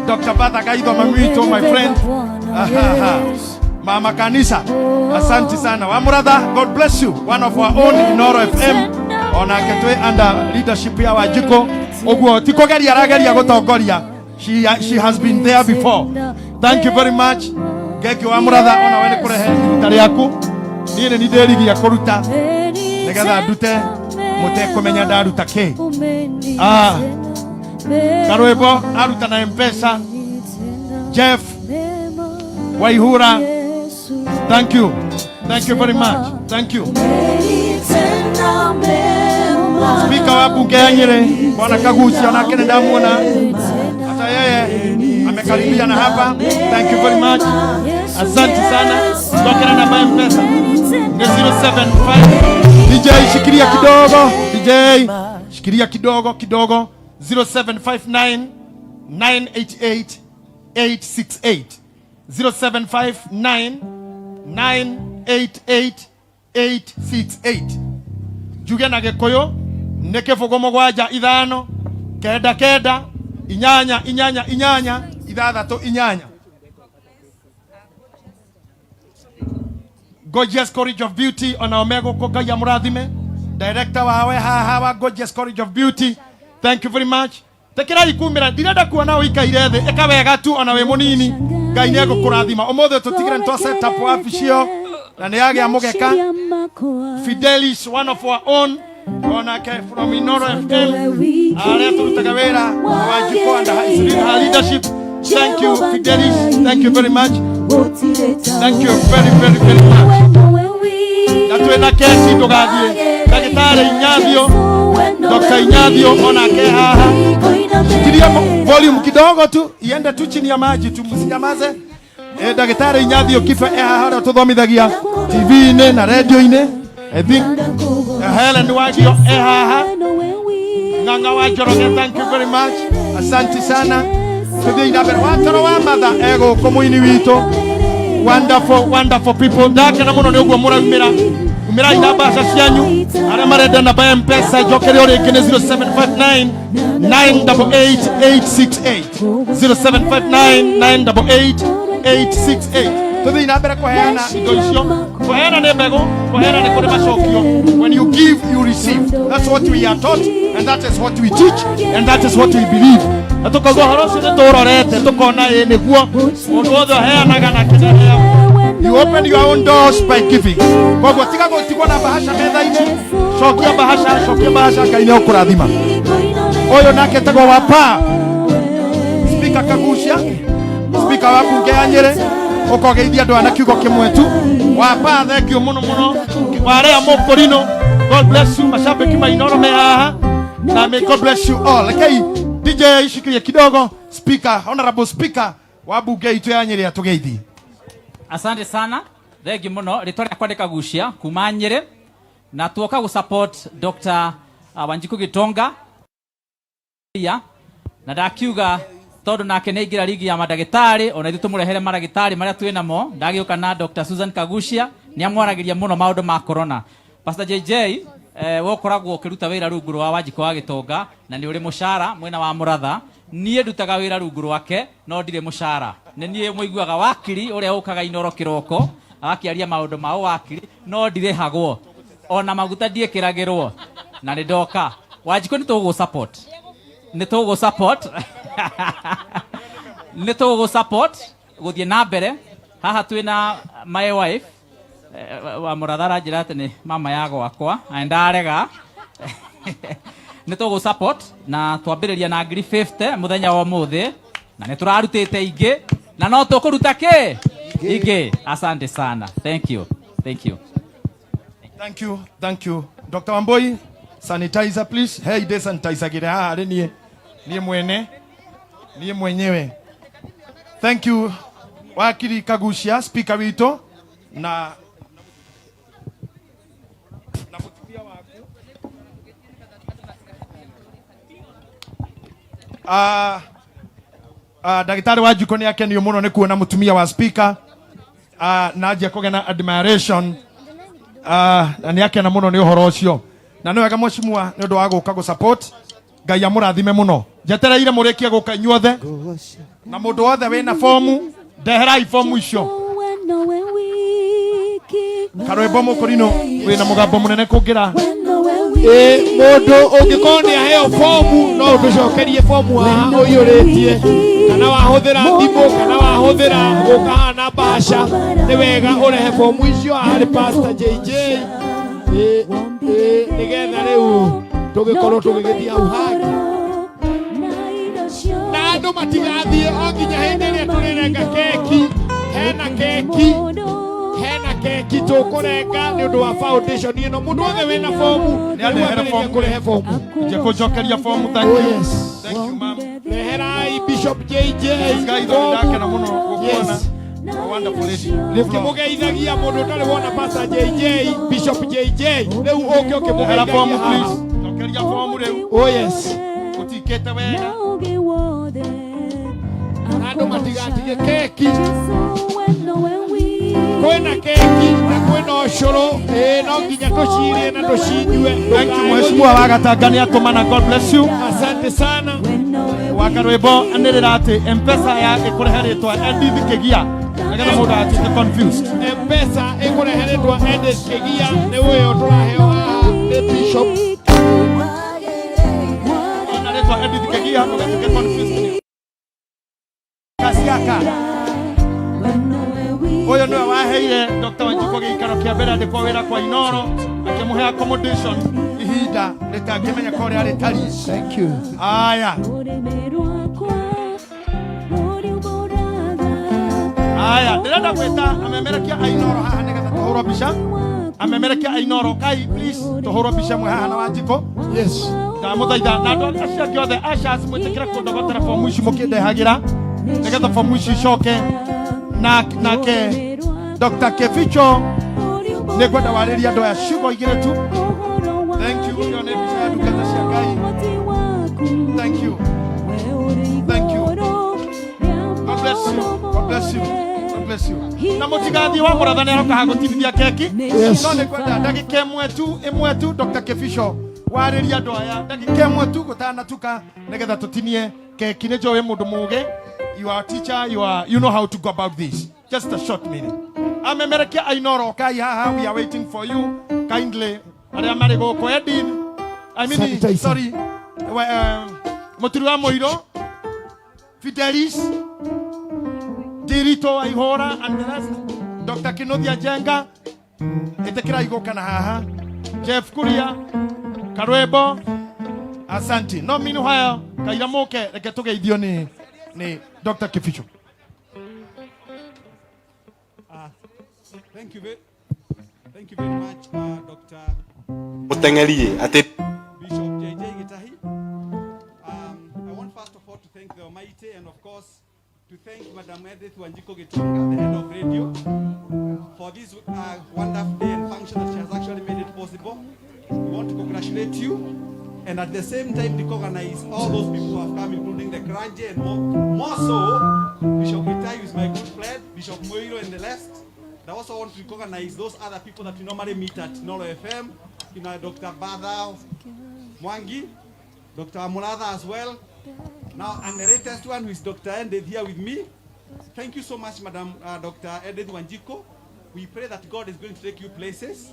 Dr. Batha Gaitho mami witũ, my friend. Ahaha. Mama Kanisa, asante sana. Wamuratha, God bless you. One of our own Inoro FM. Onake twĩ under leadership ya Wanjikũ. Ũguo ti kũgeria arageria gũtongoria. She has been there before. Thank you very much. Ngengio wa Muratha ona we nĩ kũrehe iruta rĩaku. Niĩ nĩ ndĩrigia kũruta nĩgetha ndute mũtekũmenya ndaruta kĩ. Ah, karwĩmbo aruta na Mpesa. Jeff Waihura, thank you. Thank you very much. Thank you. Spika wa bunge ya Nyeri Bwana Kagucia onake nĩ ndamuona hata yeye amekaribia na hapa. Thank you very much. Asante sana. Tokera namba ya Mpesa ni 075. DJ shikilia kidogo. DJ shikilia kidogo kidogo. 0759 988 868. 0759 988 868. Njuge na gĩkũyũ nĩ kĩbũgũ mũgwanja ithano kenda kenda inyanya inyanya inyanya ithathatũ inyanya. Gorgeous College of Beauty onao megũkũ, Ngai amũrathime. Director wawe haha wa Gorgeous College of Beauty, thank you very much. Tekerai kumĩra, ndirenda kuona ũikaire thĩ, ĩka wega tu ona wĩ mũnini, Ngai nĩ egũkũrathima. Ũmũthĩ tũtigĩre nĩ twa set up wabici ĩyo na nĩ yagĩa mũgeka. Fidelis, one of our own, onake from Inoro FM arĩa tũrutaga wĩra na Wanjikũ under her leadership. Thank you, Fidelis, thank you very much. Thank you very very very much. Na twĩna keki, ndũgathiĩ. Ndagĩtarĩ Inyathio, Dr. Inyathio onake haha. Shikilia volume kidogo tu iende tu chini ya maji tu, msinyamaze. Ndagĩtarĩ Inyathio Kibe e haha, ũrĩa tũthomithagia TV-inĩ na radio-inĩ. I think Helen Wagio e haha. Ng'ang'a wa Njoroge, thank you very much, asante sana. Tuthiĩ na mbere. Watoro wa matha egũkũ, mũini witũ. Wonderful, wonderful people, ndakena mũno nĩ ũguo mũraumĩra. Umĩrai na mbeca cianyu. Arĩa marenda namba ya Mpesa, njokere o rĩngĩ, nĩ 0759 988 868, 0759 988 868. Tuthiĩ na mbere kũheana indo icio. Kũheana nĩ mbegũ, kũheana nĩ kũrĩ macokio. When you give, you receive. That's what we are taught and that is what we teach and that is what we believe. Na tũkauga ũhoro ũcio nĩ tũrorete tũkona ĩ nĩguo mũndũ wothe ũheanaga nake nĩaheagwo. You open your own doors by giving. Koguo tiga gũtigwo na bahasha metha-inĩ, cokia bahasha, cokia bahasha, Ngai nĩ ũkũrathima. Ũyũ nake etagwo Wapa Spika Kagucia, spika wa bunge ya Nyĩrĩ, ũkogeithia andũ aya na kiugo kĩmwe tu. Wapa, thank you mũno mũno. Warea mũkũrinũ, God bless you. Mashabiki mainoro me haha na may God bless you all. Rekei DJ ishikirie kidogo. Speaker, honorable speaker wa bunge itũ ya Nyĩrĩ, atũgeithie. Asante sana, thengi muno. Ritwa rĩakwa nĩ Kagucia kuma Nyĩrĩ na tuoka gũ support Dr. Wanjiku Gitonga ya na ndakiuga tondu nake nĩ aingĩra rigi ya mandagĩtarĩ, ona ithuĩ tũmũrehere maragĩtarĩ marĩa twĩ namo. Ndagĩũka na Dr. Susan Kagucia, nĩ amwaragĩria mũno maũndũ ma corona. Pastor JJ, we ũkoragwo ũkĩruta wĩra rungu rwa Wanjikũ wa Gĩtonga na nĩ ũrĩ mũcara mwena wa Mũratha. Niĩ ndutaga wĩra rungu rwake no ndirĩ mũcara. Nĩ niĩ mũiguaga wakiri ũrĩa ũkaga Inoro kĩroko agakĩaria maũndũ ma ũwakiri, no ndirĩhagwo ona maguta ndiĩkĩragĩrwo na nĩ ndoka. Wanjikũ, nĩ tũgũ support, nĩ tũgũ support, nĩ tũgũ support gũthiĩ na mbere. Haha twĩna my wife, wa Mũratha aranjĩra atĩ nĩ mama ya gwakwa na ndarega. Nĩ tũgũ support na twambĩrĩria na ngiri 50 mũthenya wa ũmũthĩ na nĩ tũrarutĩte ingĩ na no tũkũruta kĩ ingĩ. Asante sana, thank you, thank you. Thank you, thank you. Dr. Wamboi, sanitizer please. Hey, de sanitizer gire haha rĩ niĩ. Niĩ mwene. Niĩ mwenyewe. Thank you. Wakiri Kagucia, speaker witũ na mũtumia waku. Ndagĩtarĩ wa njiko nĩ akenio mũno nĩ kuona mũtumia wa speaker, na anjia kũgĩa na admiration, na nĩ akena mũno nĩ ũhoro ũcio, na nĩ wega mheshimiwa nĩ ũndũ wa gũka gũ support. Ngai amũrathime mũno. Njetereire mũrĩkie gũka inyuothe, na mũndũ wothe wĩna fomu, ndeherai fomu icio. Karwĩmbo mũkũrinũ wĩna mũgambo mũnene kũngĩra. Ĩ mũndũ ũngĩkorwo nĩ aheo fomu, no ũtũcokerie fomu haha ũiyũrĩtie, kana wahũthĩra thimũ, kana wahũthĩra gũka haha na bahasha, nĩ wega ũrehe fomu icio haha harĩ Pastor JJ. Ĩ ĩ nĩgetha rĩu tũgĩkorwo tũgĩgĩthiĩ hau hangĩ, na andũ matigathiĩ o nginya hĩndĩ ĩrĩa tũrĩrenga keki. Hena keki, hena keki tũkũrenga nĩ ũndũ wa foundation ĩno. Mũndũ wothe wĩna fomu, Nĩ andehere rĩu ambĩrĩrie fomu. kũrehe fomu. Nje kũnjokeria fomu. Thank Oh, you. yes. Thank you, ma'am. Reherai Bishop JJ Ngai ndakena mũno gũkuona. Yes. A wonderful lady. Ũkĩmũgeithagia mũndũ ũtarĩ wona Pastor JJ, Bishop JJ, rĩu ũke Ndehera fomu ũkĩmũgeithagia haha. please. Cokeria fomu rĩu. Oh yes. Ũtikĩte wega. Na andũ matigatige keki. Kwĩna keki na kwĩna ũcũrũ. Ĩĩ, no nginya tũcirĩe na tũcinyue. Thank you, mheshimiwa wa Gatanga nĩ atũmana. God bless you. Asante sana. Wa karwĩmbo anĩrĩra atĩ Mpesa ya ĩkũrehe rĩtwa Edith Kĩgia, nĩgetha mũndũ agatuĩke confused. Mpesa ĩkũrehe rĩtwa Edith Kĩgia, nĩ ũyũ tũraheo haha nĩ Bishop. Ona rĩtwa Edith Kĩgia ũgatuĩke confused. Kasiaka ũyũ nĩwe waheire Dr. Wanjikũ gĩikaro kĩa mbere andĩkwo wĩra kwa Inoro, akĩmũhe accommodation ihinda rĩtangĩmenyeka ũrĩa rĩtariĩ. Thank you. Aya, aya, ndĩrenda gwĩta amemerekia a Inoro haha nĩgetha tũhũrwo mbica. Amemerekia a Inoro kai, please, tũhũrwo mbica ĩmwe haha na Wanjikũ. Yes. Ndamũthaitha, na andũ acio angĩ othe ashas, mwĩtĩkĩre kũndogotera fomu ici mũkĩndehagĩra, nĩgetha fomu ici icoke na nake Dr. Keficho. Nĩ ngwenda warĩrie andũ aya ciugo igĩrĩ tu. Thank you. Ĩyo nĩ mbica ya ndungata cia Ngai. Thank you. Thank you. God bless you. God bless you. God bless you. Na mũtigathiĩ wa mũratha nĩ aroka hagũtinithia keki. Yes. No nĩ ngwenda ndagĩka ĩmwe tu, ĩmwe tu, Dr. Keficho, warĩrie andũ aya ndagĩka ĩmwe tu gũtanatuka, nĩgetha tũtinie keki. Nĩ njũĩ mũndũ mũgĩ, you are a teacher, you know how to go about this. Just a short minute. Amemerekia ainoro kai haha, we are waiting for you kindly. Arĩa marĩ gũkũ, Edith, I mean, Sanitizer. sorry, mũturi wa mũirũ Fidelis Dirito wa Ihora and the rest, Dr. Kinuthia Njenga, ĩtĩkĩrai gũka na haha, Jeff Kuria Karwebo, asanti. No meanwhile, kaira mũke, reke tũgeithio nĩ Dr. Kificho. Thank you very much, Dr. Mũteng'eri atĩ Bishop JJ Gitahi. I want first of all to thank the Almighty and of course to thank Madam Edith Wanjiku Gitonga, the head of radio, for this wonderful day and function that she has actually made it possible. We want to congratulate you and at the same time recognize all those people who have come, including the clergy and more so, Bishop Gitahi, who is my good friend, Bishop Moiro and the rest. I also want to recognize those other people that we normally meet at Nolo FM, Dr. Bada Mwangi, Dr. Amulatha as well. Now, and the latest one, who is Dr. Edith here with me. Thank you so much, Madam Dr. Edith Wanjiku. We pray that God is going to take you places.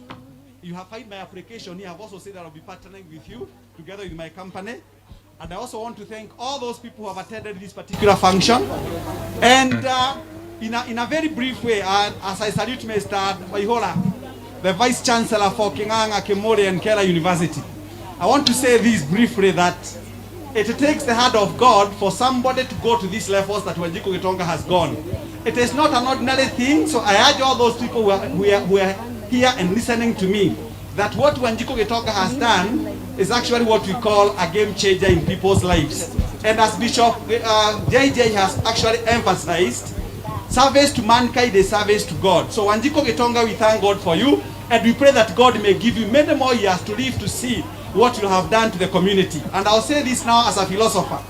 You have filed my application here. I've also said that I'll be partnering with you together with my company. And I also want to thank all those people who have attended this particular function. And in a very brief way, as I salute Mr. Waihora, the Vice Chancellor for King'ang'a, Kemoli and Kera University, I want to say this briefly, that it takes the hand of God for somebody to go to these levels that Wanjiku Gitonga has gone. It is not an ordinary thing, so I urge all those people who are here and listening to me that what Wanjiku Gitonga has done is actually what we call a game changer in people's lives. And as Bishop JJ has actually emphasized, service to mankind is service to God. So Wanjiku Gitonga, we thank God for you, and we pray that God may give you many more years to live to see what you have done to the community. And I'll say this now as a philosopher.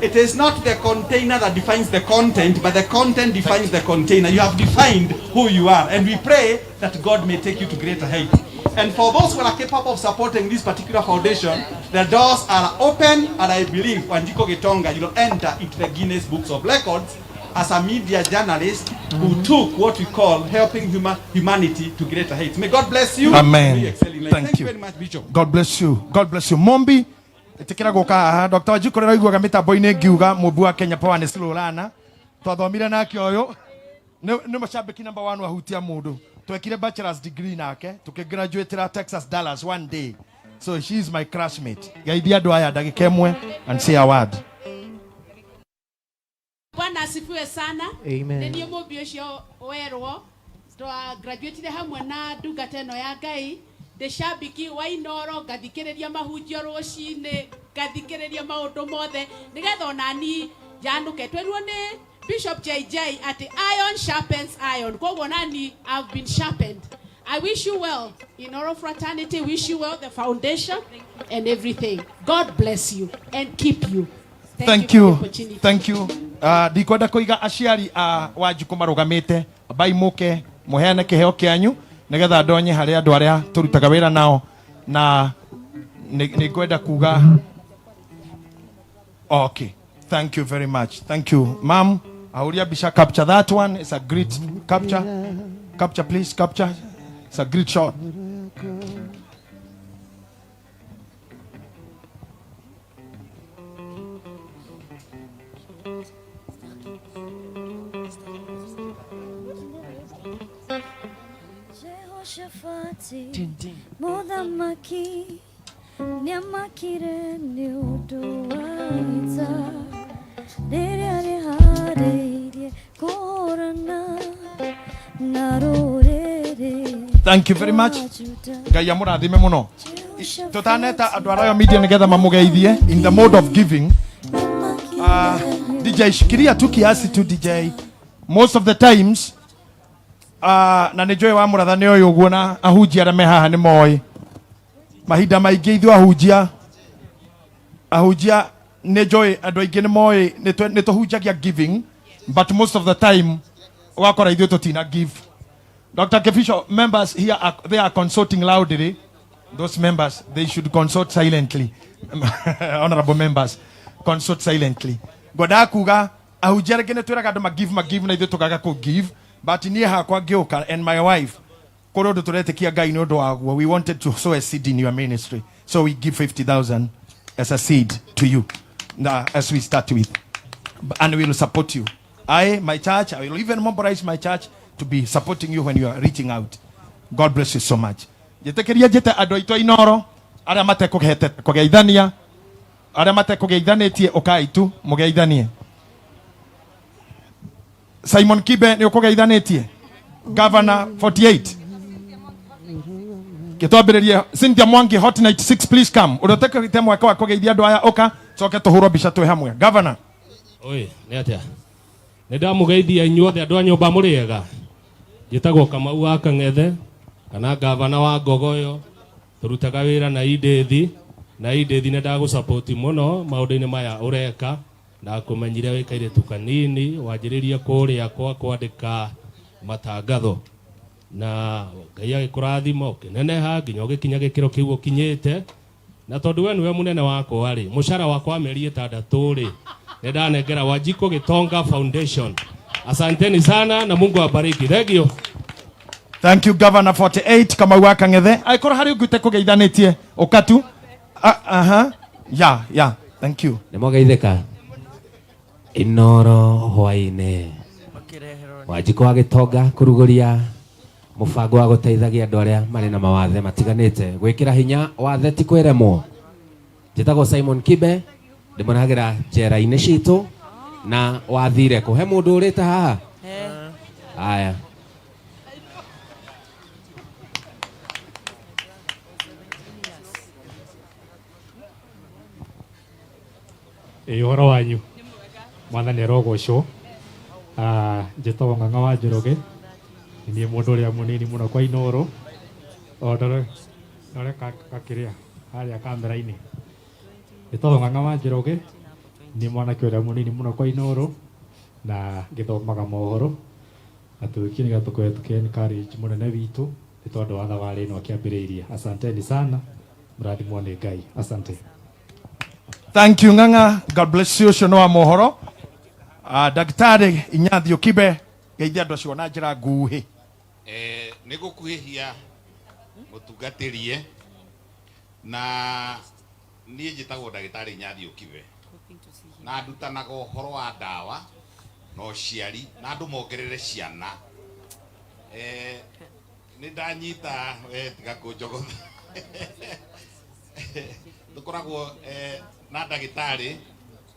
It is not the container that defines the content, but the content defines the container. You have defined who you are, and we pray that God may take you to greater heights. And for those who are capable of supporting this particular foundation, the doors are open, and I believe Wanjiku Gitonga, you will enter into the Guinness Books of Records as a media journalist who took what we call helping humanity to greater heights. May God bless you. Amen. May you excel in life. Thank Thank you you. very much, Bishop. God bless you. God bless you. Mombi itikira guka haha Dr. Wanjiku rä raiguaga mä ngiuga mũmbi wa Kenya Power nĩ Slolana twathomire nake ũyũ nĩ mũcambĩki number one wahutia mũndũ twekire bachelor's degree nake tũkĩgraduatera Texas Dallas one day, so she is my classmate. Geithia andũ aya ndagĩka ĩmwe and say a word. Bwana asifiwe sana. Amen. Nĩ niĩ mũmbi ũcio werwo twa graduatire hamwe na ndungata ĩno ya Ngai, ndĩ cambiki wa Inoro, ngathikĩrĩria mahunjio rũcinĩ, ngathikĩrĩria maũndũ mothe nĩgetha onani njanũke. Twerirwo nĩ Bishop JJ atĩ iron sharpens iron, koguo nani I've been sharpened. I wish you well, Inoro fraternity, wish you well, the foundation and everything. God bless you and keep you. Thank for the you. opportunity. Thank you. Ndikwenda kũiga aciari a Wanjikũ marũgamĩte baimũke mũheane kĩheo kĩanyu nĩgetha ndonye harĩ andũ arĩa tũrutaga wĩra nao na nĩ ngwenda kuga okay, thank you very much. Thank you, ma'am. Ahũria mbica, capture that one. It's a great capture. Capture, please, capture. It's a great shot. Jehoshafati muthamaki nĩamakire nĩ ũndũ wa ita rĩrĩa rĩharĩirie kũhũrana na rũrĩrĩ. Thank you very much. Rwa Juda. Ngai amũrathime mũno. Tũtaneta andũ a Royal Media nĩgetha mamũgeithie in the mode of giving. DJ, shikilia tu kiasi tu, DJ. Most of the times na nĩ njũĩ wa mũratha nĩ ũyũ ũguo na ahunjia arĩa me haha nĩ moĩ mahinda maingĩ ithuĩ ahunjia nĩ njũĩ andũ aingĩ nĩ moĩ nĩ tũhunjagia giving, but most of the time ũgakora ithuĩ tũtina give. Dr. Kefisho, members here are, they are consulting loudly. Those members, they should consult silently. Honorable members, consult silently. Ngwendaga kuga ahunjia rĩngĩ nĩ twĩraga andũ magive magive na ithuĩ tũkaga kũ give, but niĩ hakwa ngĩũka and my wife kũrĩ ũndũ tũretĩkia Ngai nĩ ũndũ waguo. We wanted to sow a seed in your ministry, so we give 50,000 as a seed to you na as we start with, and we will support you. I, my church, I will even mobilize my church to be supporting you when you are reaching out. God bless you so much. Njĩtĩkĩria njĩte andũ aitũ a Inoro arĩa matekũgeithania, arĩa matekũgeithanĩtie, ũkai tu mũgeithanie. Simon Kibe nĩ ũkũgeithanĩtie, Governor 48 gĩtwambĩrĩrie. Cynthia Mwangi, Hot 96, please come. Ũrĩa ũtekũgĩte mweke wa kũgeithia andũ aya, ũka coke tũhũrwo mbica twĩ hamwe. Governor. Oi, nĩ atĩa? Nĩ ndamũgeithia inyuothe andũ a nyũmba, mũrĩ ega? Njĩtagwo Kamau wa Kang'ethe kana gavana wa Ngogoyo. Tũrutaga wĩra na Indĩthi na Indĩthi, nĩ ndagũsapoti mũno maũndũ-inĩ maya ũreka. Ndakũmenyire wĩ kairĩtu kanini, wanjĩrĩrie kũrĩa kwa kwandĩka matangatho na Ngai agĩkũrathima ũkĩneneha nginya ũgĩkinya gĩkĩro kĩu ũkinyĩte. Na tondũ we nĩwe mũnene wakwa rĩ, mũcara wakwa wa mĩeri 6 rĩ, nĩ ndanengera Wanjiku Gitonga Foundation. Asanteni sana na Mungu awabariki. Thank you. Thank you, Governor 48 Kamau wa Kang'ethe. Angĩkorwo harĩ ũngĩ ũtekũgeithanĩtie, ũka tu. Ah, aha. Yeah. Thank you. Nĩ mwageithĩka Inoro hwainĩ. Wanjikũ wa Gĩtonga kũrugũria mũbango wa gũteithagia andũ arĩa marĩ na mawathe matiganĩte, gwĩkĩra hinya wathe ti kwĩremwo. Njĩtagwo Simon Kibe, ndĩmũrehagĩra njera-inĩ citũ na wathire kũ he mũndũ ũrĩte haha aya. Ĩ, ũhoro wanyu, mwathani arogocwo. Njĩtagwo Ng'ang'a wa Njoroge, nĩ niĩ mũndũ ũrĩa mũnini mũno kwa Inoro. O ndore ndore gakĩrĩa harĩa kamera-inĩ. Njĩtagwo Ng'ang'a wa Njoroge. Nĩ mwanake ũrĩa mũnini mũno kwa Inooro na ngĩthomaga mohoro na tũgĩkinyaga tũkoretwo tũkĩ encourage mũnene witũ nĩ tondũ wa thabarĩ ĩno akĩambĩrĩirie. Asanteni sana, mũrathimwo nĩ Ngai. Asante. Thank you Ng'ang'a, God bless you. Ũcio nĩ wa mohoro. Ndagĩtarĩ Inyathio Kibe, geithia andũ acio na njĩra nguhĩ. Eh, nĩ gũkuhĩhia mũtungatĩrie na niĩ njĩtagwo ndagĩtarĩ Nyathi Ũkibe na ndutanaga ũhoro wa ndawa na ũciari na andũ mongerere ciana. Eh, nĩ ndanyita eh, tiga kũnjogotha. Tũkoragwo eh, na ndagĩtarĩ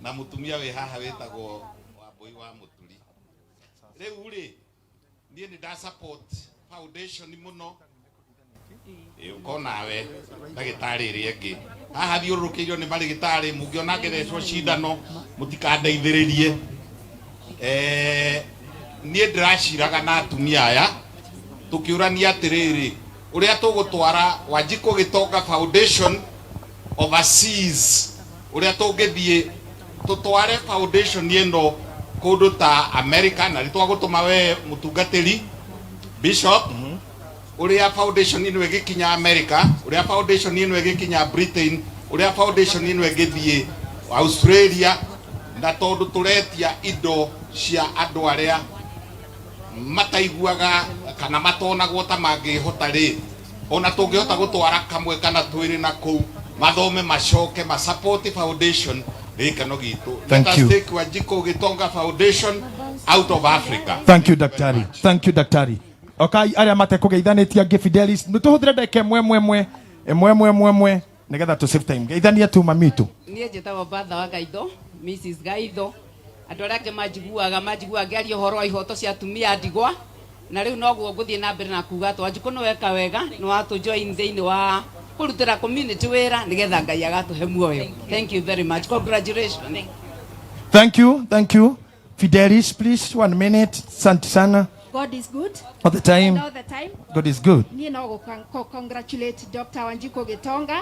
na mũtumia wĩ haha wĩtagwo Wambũi wa Mũturi. Rĩu rĩ, niĩ nĩ nda support foundation mũno. Ĩ, ũka nawe ndagĩtarĩ ĩrĩa ĩngĩ haha thiũrũrũkĩirio nĩ marĩgĩtarĩ, mũngĩona ngĩthecwo cindano mũtikandeithĩrĩrie. Eh, niĩ ndĩraciraga na atumia aya tũkĩũrania atĩrĩrĩ, ũrĩa tũgũtwara Wanjikũ Gĩtonga Foundation overseas, ũrĩa tũngĩthiĩ tũtware foundation ĩno kũndũ ta America, na nĩ twagũtũma we mũtungatĩri bishop, ũrĩa foundation ĩno ĩgĩkinya America, ũrĩa foundation ĩno ĩgĩkinya Britain, ũrĩa foundation ĩno ĩgĩthiĩ Australia, na tondũ tũretia indo cia andũ arĩa mataiguaga kana matonagwo ta mangĩhota rĩ, ona tũngĩhota gũtwara kamwe kana twĩrĩ na kũu mathome macoke ma support foundation nĩ gĩkeno gitũ. Thank Let us you. take Wanjikũ Gĩtonga Foundation out of Africa. Thank you daktari. Thank you daktari. Okai arĩa matekũgeithanĩtie angĩ Fidelis, nĩ tũhũthĩre ndagĩka ĩmwe ĩmwe ĩmwe ĩmwe ĩmwe ĩmwe ĩmwe nĩgetha tũ save time. Geithania tu mami witũ. Niĩ njĩtagwo Bertha wa Gaitho, Mrs Gaitho. Andũ arĩa angĩ manjiguaga manjiguaga ngĩaria ũhoro wa ihoto cia atumia a ndigwa, na rĩu noguo ngũthiĩ na mbere na kuga atĩ Wanjikũ nĩ weka wega, nĩ watũ join thĩinĩ wa kũrutĩra community wĩra nĩgetha Ngai agatũhe muoyo. Thank you very much. Congratulations. Thank you, thank you. Fidelis, please, 1 minute. Asante sana. God is good. All the time. And all the time. God is good. Niĩ no gũ congratulate Dr. Wanjikũ Gĩtonga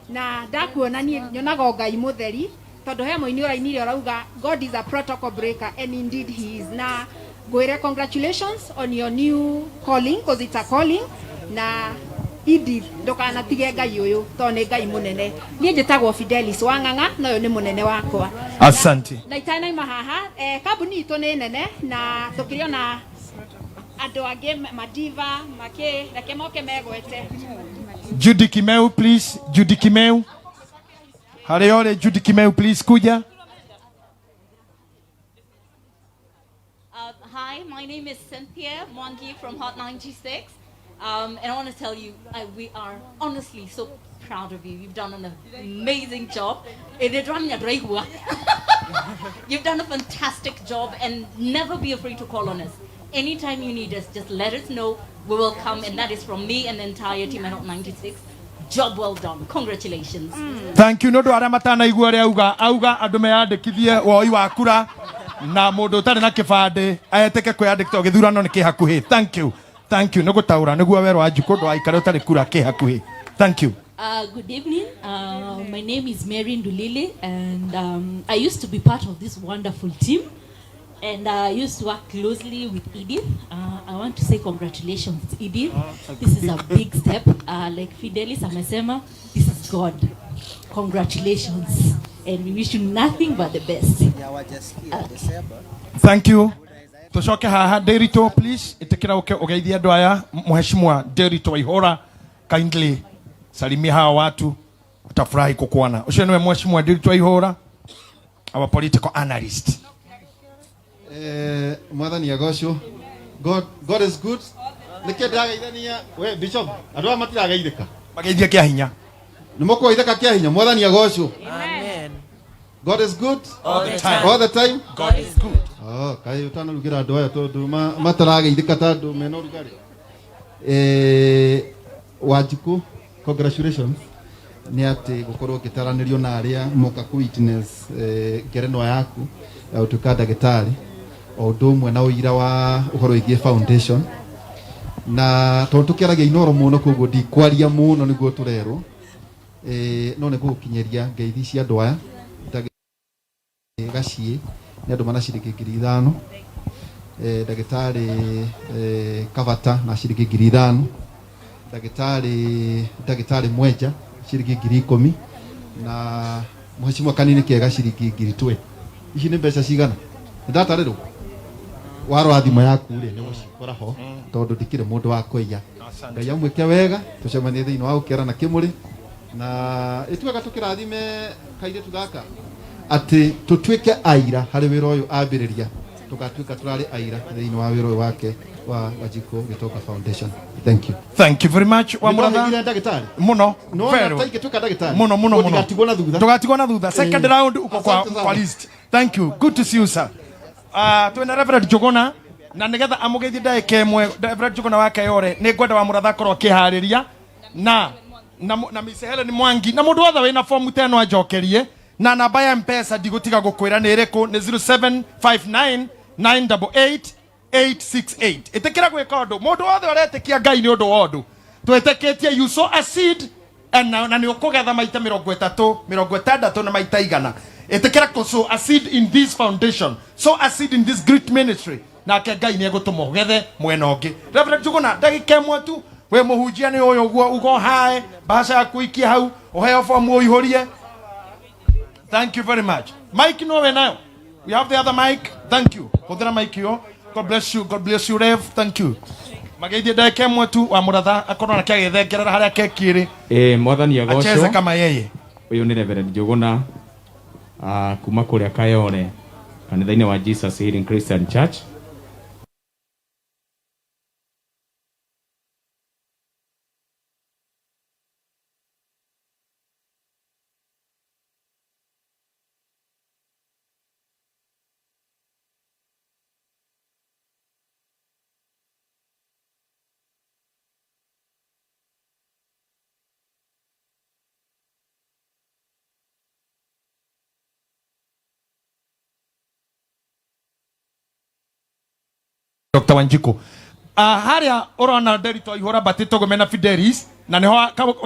na ndakuona niĩ nyonaga o Ngai mũtheri tondũ he mũini ũrainire ũrauga God is a protocol breaker and indeed he is. Na ngwĩre congratulations on your new calling because it's a calling na Edith ndũkanatige Ngai ũyũ tondũ nĩ Ngai mũnene. Niĩ njĩtagwo Fidelis Wang'ang'a na ũyũ nĩ mũnene wakwa. Asante. Na itanaima haha kambuni itũ nĩ nene na tũkĩrĩ ona andũ angĩ madiva makĩ reke moke megwete. Judy Kimeu, please. Judy Kimeu. Harĩa ũrĩ Judy Kimeu, please kuja. Hi, my name is Cynthia Mwangi from Hot 96. And I want to tell you, we are honestly so proud of you. You've done an amazing job. You've done a fantastic job, and never be afraid to call on us. Anytime you need us, just let us know. We will come, and that is from me and the entire team at Hot 96. Job well done. Congratulations. Thank you. Nĩ ũndũ arĩa matanaigua ũrĩa auga, auga andũ meyandĩkithie woi wa kura na mũndũ ũtarĩ na kĩbandĩ etĩke kwĩyandĩkithia gĩthurano nĩ kĩ hakuhĩ. Thank you. Thank you. Nĩ gũtaũra nĩguo werwo Wanjikũ ndũgaikare ũtarĩ kura kĩ hakuhĩ. Thank you. Good evening. My name is Mary Ndulili, and I used to be part of this wonderful team, and I used to work closely with Edith. I want to say congratulations, Edith. This is a big step. Like Fidelis amesema, this is God. Congratulations, and we wish you nothing but the best. Thank you. Tucoke haha Ndiritu, please itikira uke ugeithie andu aya. Mheshimiwa Ndiritu Waihura, kindly salimia hawa watu, utafurahi kukuona. Ucio niwe Mheshimiwa Ndiritu Waihura, our political analyst. Mwathani agocwo. God is good. Nĩkĩ ndĩrageithania we Bishop, andũ aya matirageithĩka. Mageithie kĩa hinya. Nĩ mũkũgeithĩka kĩa hinya. Mwathani agocwo. Amen. God is good All the time. All the time. God is good. Oh, kaĩ ũtanarugĩra andũ aya tondũ matarageithĩka ta andũ mena ũrugarĩ. Wanjikũ, congratulations nĩ atĩ gũkorwo ngĩtaranĩrio na arĩa moka kũ witness ngerenwa yaku ya gũtuĩka ndagĩtarĩ, o ũndũ ũmwe na ũira wa ũhoro wĩgiĩ foundation. Na tondũ tũkĩaragia Inooro mũno, koguo ndikwaria mũno nĩguo tũrerwo. No nĩ gũgũkinyĩria ngeithi cia andũ aya. Gaciĩ nĩ andũ mana ciringi 5,000, ndagĩtarĩ Kabata na ciringi 5,000, ndagĩtarĩ Mwenja ciringi 10,000, na mheshimiwa Kanini Kĩega ciringi 20,000. Ici nĩ mbeca cigana? Nĩ ndatarĩrwo warora thimũ yaku rĩ, nĩ gũcikora ho tondũ ndikĩrĩ mũndũ wa kũiya. Ngai amwĩke wega, tũcemanie thĩinĩ wa gũkĩara na kĩmũrĩ na ĩtuaga tũkĩrathime kairĩtu gaka atĩ tũtuĩke aira harĩ wĩra ũyũ ambĩrĩria, tũgatuĩka tũrarĩ aira thĩinĩ wa wĩra ũyũ wake wa Wanjikũ Gĩtonga Foundation. Thank you. Thank you very much. Wa Mũratha. Nĩndahĩgire ndagĩtarĩ Muno. No, Very na taingĩtuĩka ndagĩtarĩ. Muno muno muno. Tũtigatigwo na thutha. Tũgatigwo na thutha. Second round uko kwa, Asante sana. kwa list. Thank you. Good to see you, sir. Twina Reverend Njuguna na nigetha amugeithie ndagĩka ĩmwe. Reverend Njuguna wa Kayore, nĩ ngwenda wa Mũratha akorwo akĩharĩria na Miss Helen Mwangi na mũndũ wothe wĩna fomu ta ĩno anjokerie na namba ya Mpesa ndigũtiga gũkwĩra nĩ ĩrĩkũ, nĩ 0759 988 868. Ĩtĩkĩra gwĩka ũndũ, mũndũ wothe ũretĩkia Ngai nĩ ũndũ wa ũndũ twĩtĩkĩtie, you sow a seed and na nĩ ũkũgetha maita 30, 60 na maita 100. Ĩtĩkĩra kũ sow a seed in this foundation, sow a seed in this great ministry, nake Ngai nĩ egũtũma ũgethe mwena ũngĩ. Reverend Njuguna, ndagĩka ĩmwe tu, wĩ mũhunjia nĩ ũyũ ũguo ugo hae bahasha yaku ikie hau ũheo fomu ũihũrie. Thank you very much. Mike no we nayo. We have the other mic. Thank you. Hũthĩra mic yo. God bless you. God bless you, Rev. Thank you. Mageithie ndagĩka ĩmwe tu wa Mũratha akorwo nake agĩthengerera harĩa keki ĩrĩ. Mwathani agocwo. Acheze kama yeye. Ũyũ nĩ Reverend Njuguna kuma kũrĩa Kayore kanitha-inĩ wa Jesus Healing Christian Church. Dr. Wanjiku. Haria urona Nderitu Aihura batĩtwo mena Fidelis na niho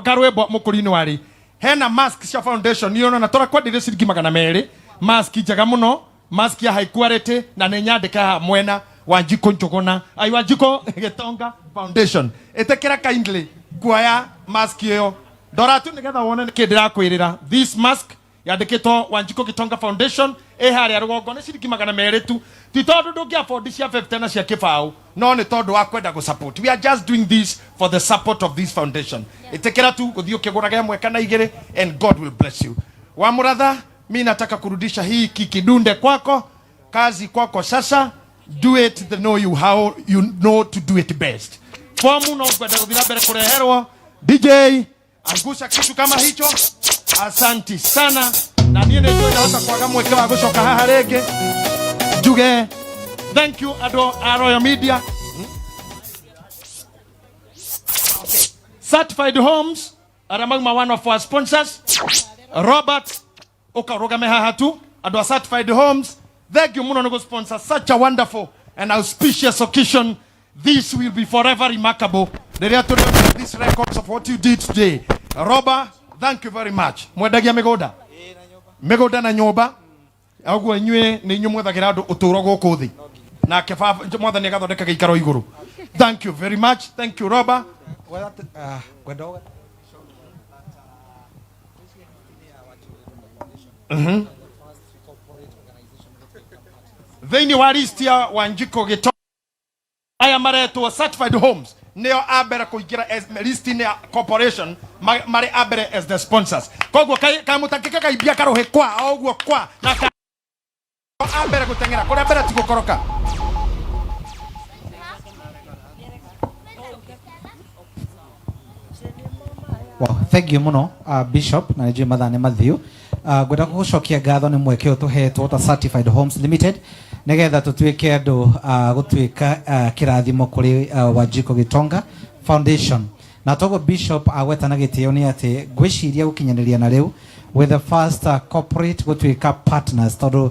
karwĩmbo mũkũrinĩ warĩ hena mask cia foundation niĩ ũrona tũrakwenderia ciringi 200, mask njega mũno, mask ya high quality na nĩ nyandĩke haha mwena Wanjikũ Njuguna ai Wanjikũ Gĩtonga Foundation. Ĩtĩkĩra kindly kuoya mask ĩyo, ndora tu nĩgetha wone nĩkĩ ndĩrakwĩrĩra. This mask yandĩkĩtwo Wanjikũ Gĩtonga Foundation ĩ harĩa rũgongo nĩ ciringi 200 tu, ti tondũ ndũngĩ afford cia 50 na cia kĩbaũ, no nĩ tondũ wa kwenda gũ support. We are just doing this for the support of this foundation. Ĩtĩkĩra tu gũthiĩ ũkĩgũraga ĩmwe kana igĩrĩ and God will bless you. Wa Mũratha, mi nataka kurudisha hii kikidunde kwako, kazi kwako sasa. Do it the know you how you know to do it best. Fomu no ngwenda gũthiĩ na mbere kũreherwo. DJ angusha kitu kama hicho. Asanti sana, na niĩ nĩ njũĩ ndahota kwaga mweke wa gũcoka haha rĩngĩ njuge thank you andũ a Royal Media. Certified Homes arĩa mauma one of our sponsors, Robert ũka ũrũgame haha tu. Andũ a Certified Homes, thank you mũno nĩ gũ-sponsor such a wonderful and auspicious occasion. This will be forever remarkable rĩrĩa tũrĩ these records of what you did today. Robert, thank you very much. Mwendagia mĩgũnda, mĩgũnda na nyũmba, ũguo inyuĩ nĩ inyuĩ mwethagĩra andũ ũtũũro gũkũ thĩ, nake baba mwathani agathondeka gĩikaro igũrũ. Thank you very much. Thank you, Robert. Thĩinĩ wa list ya Wanjikũ Gĩtonga aya maretwo Certified Homes nĩo a mbere kũingĩra as list-inĩ ya corporation, marĩ a mbere as the sponsors. Koguo kamũtakĩka kaimbia karũhĩ kwa o ũguo kwa na ka a mbere gũteng'era kũrĩa mbere ti gũkoroka. Wow, thank you muno, Bishop, na nĩnjũĩ mathaa nĩ mathiũ. Ngwenda gũgũcokia ngatho nĩ mweke ũyũ tũhetwo ta Certified Homes Limited nĩgetha tũtuĩke andũ gũtuĩka kĩrathimo kũrĩ Wanjikũ Gĩtonga Foundation. Na toguo Bishop agweta na gĩtĩo nĩ atĩ ngwĩciria gũkinyanĩria na rĩu with the first corporate gũtuĩka partners, tondũ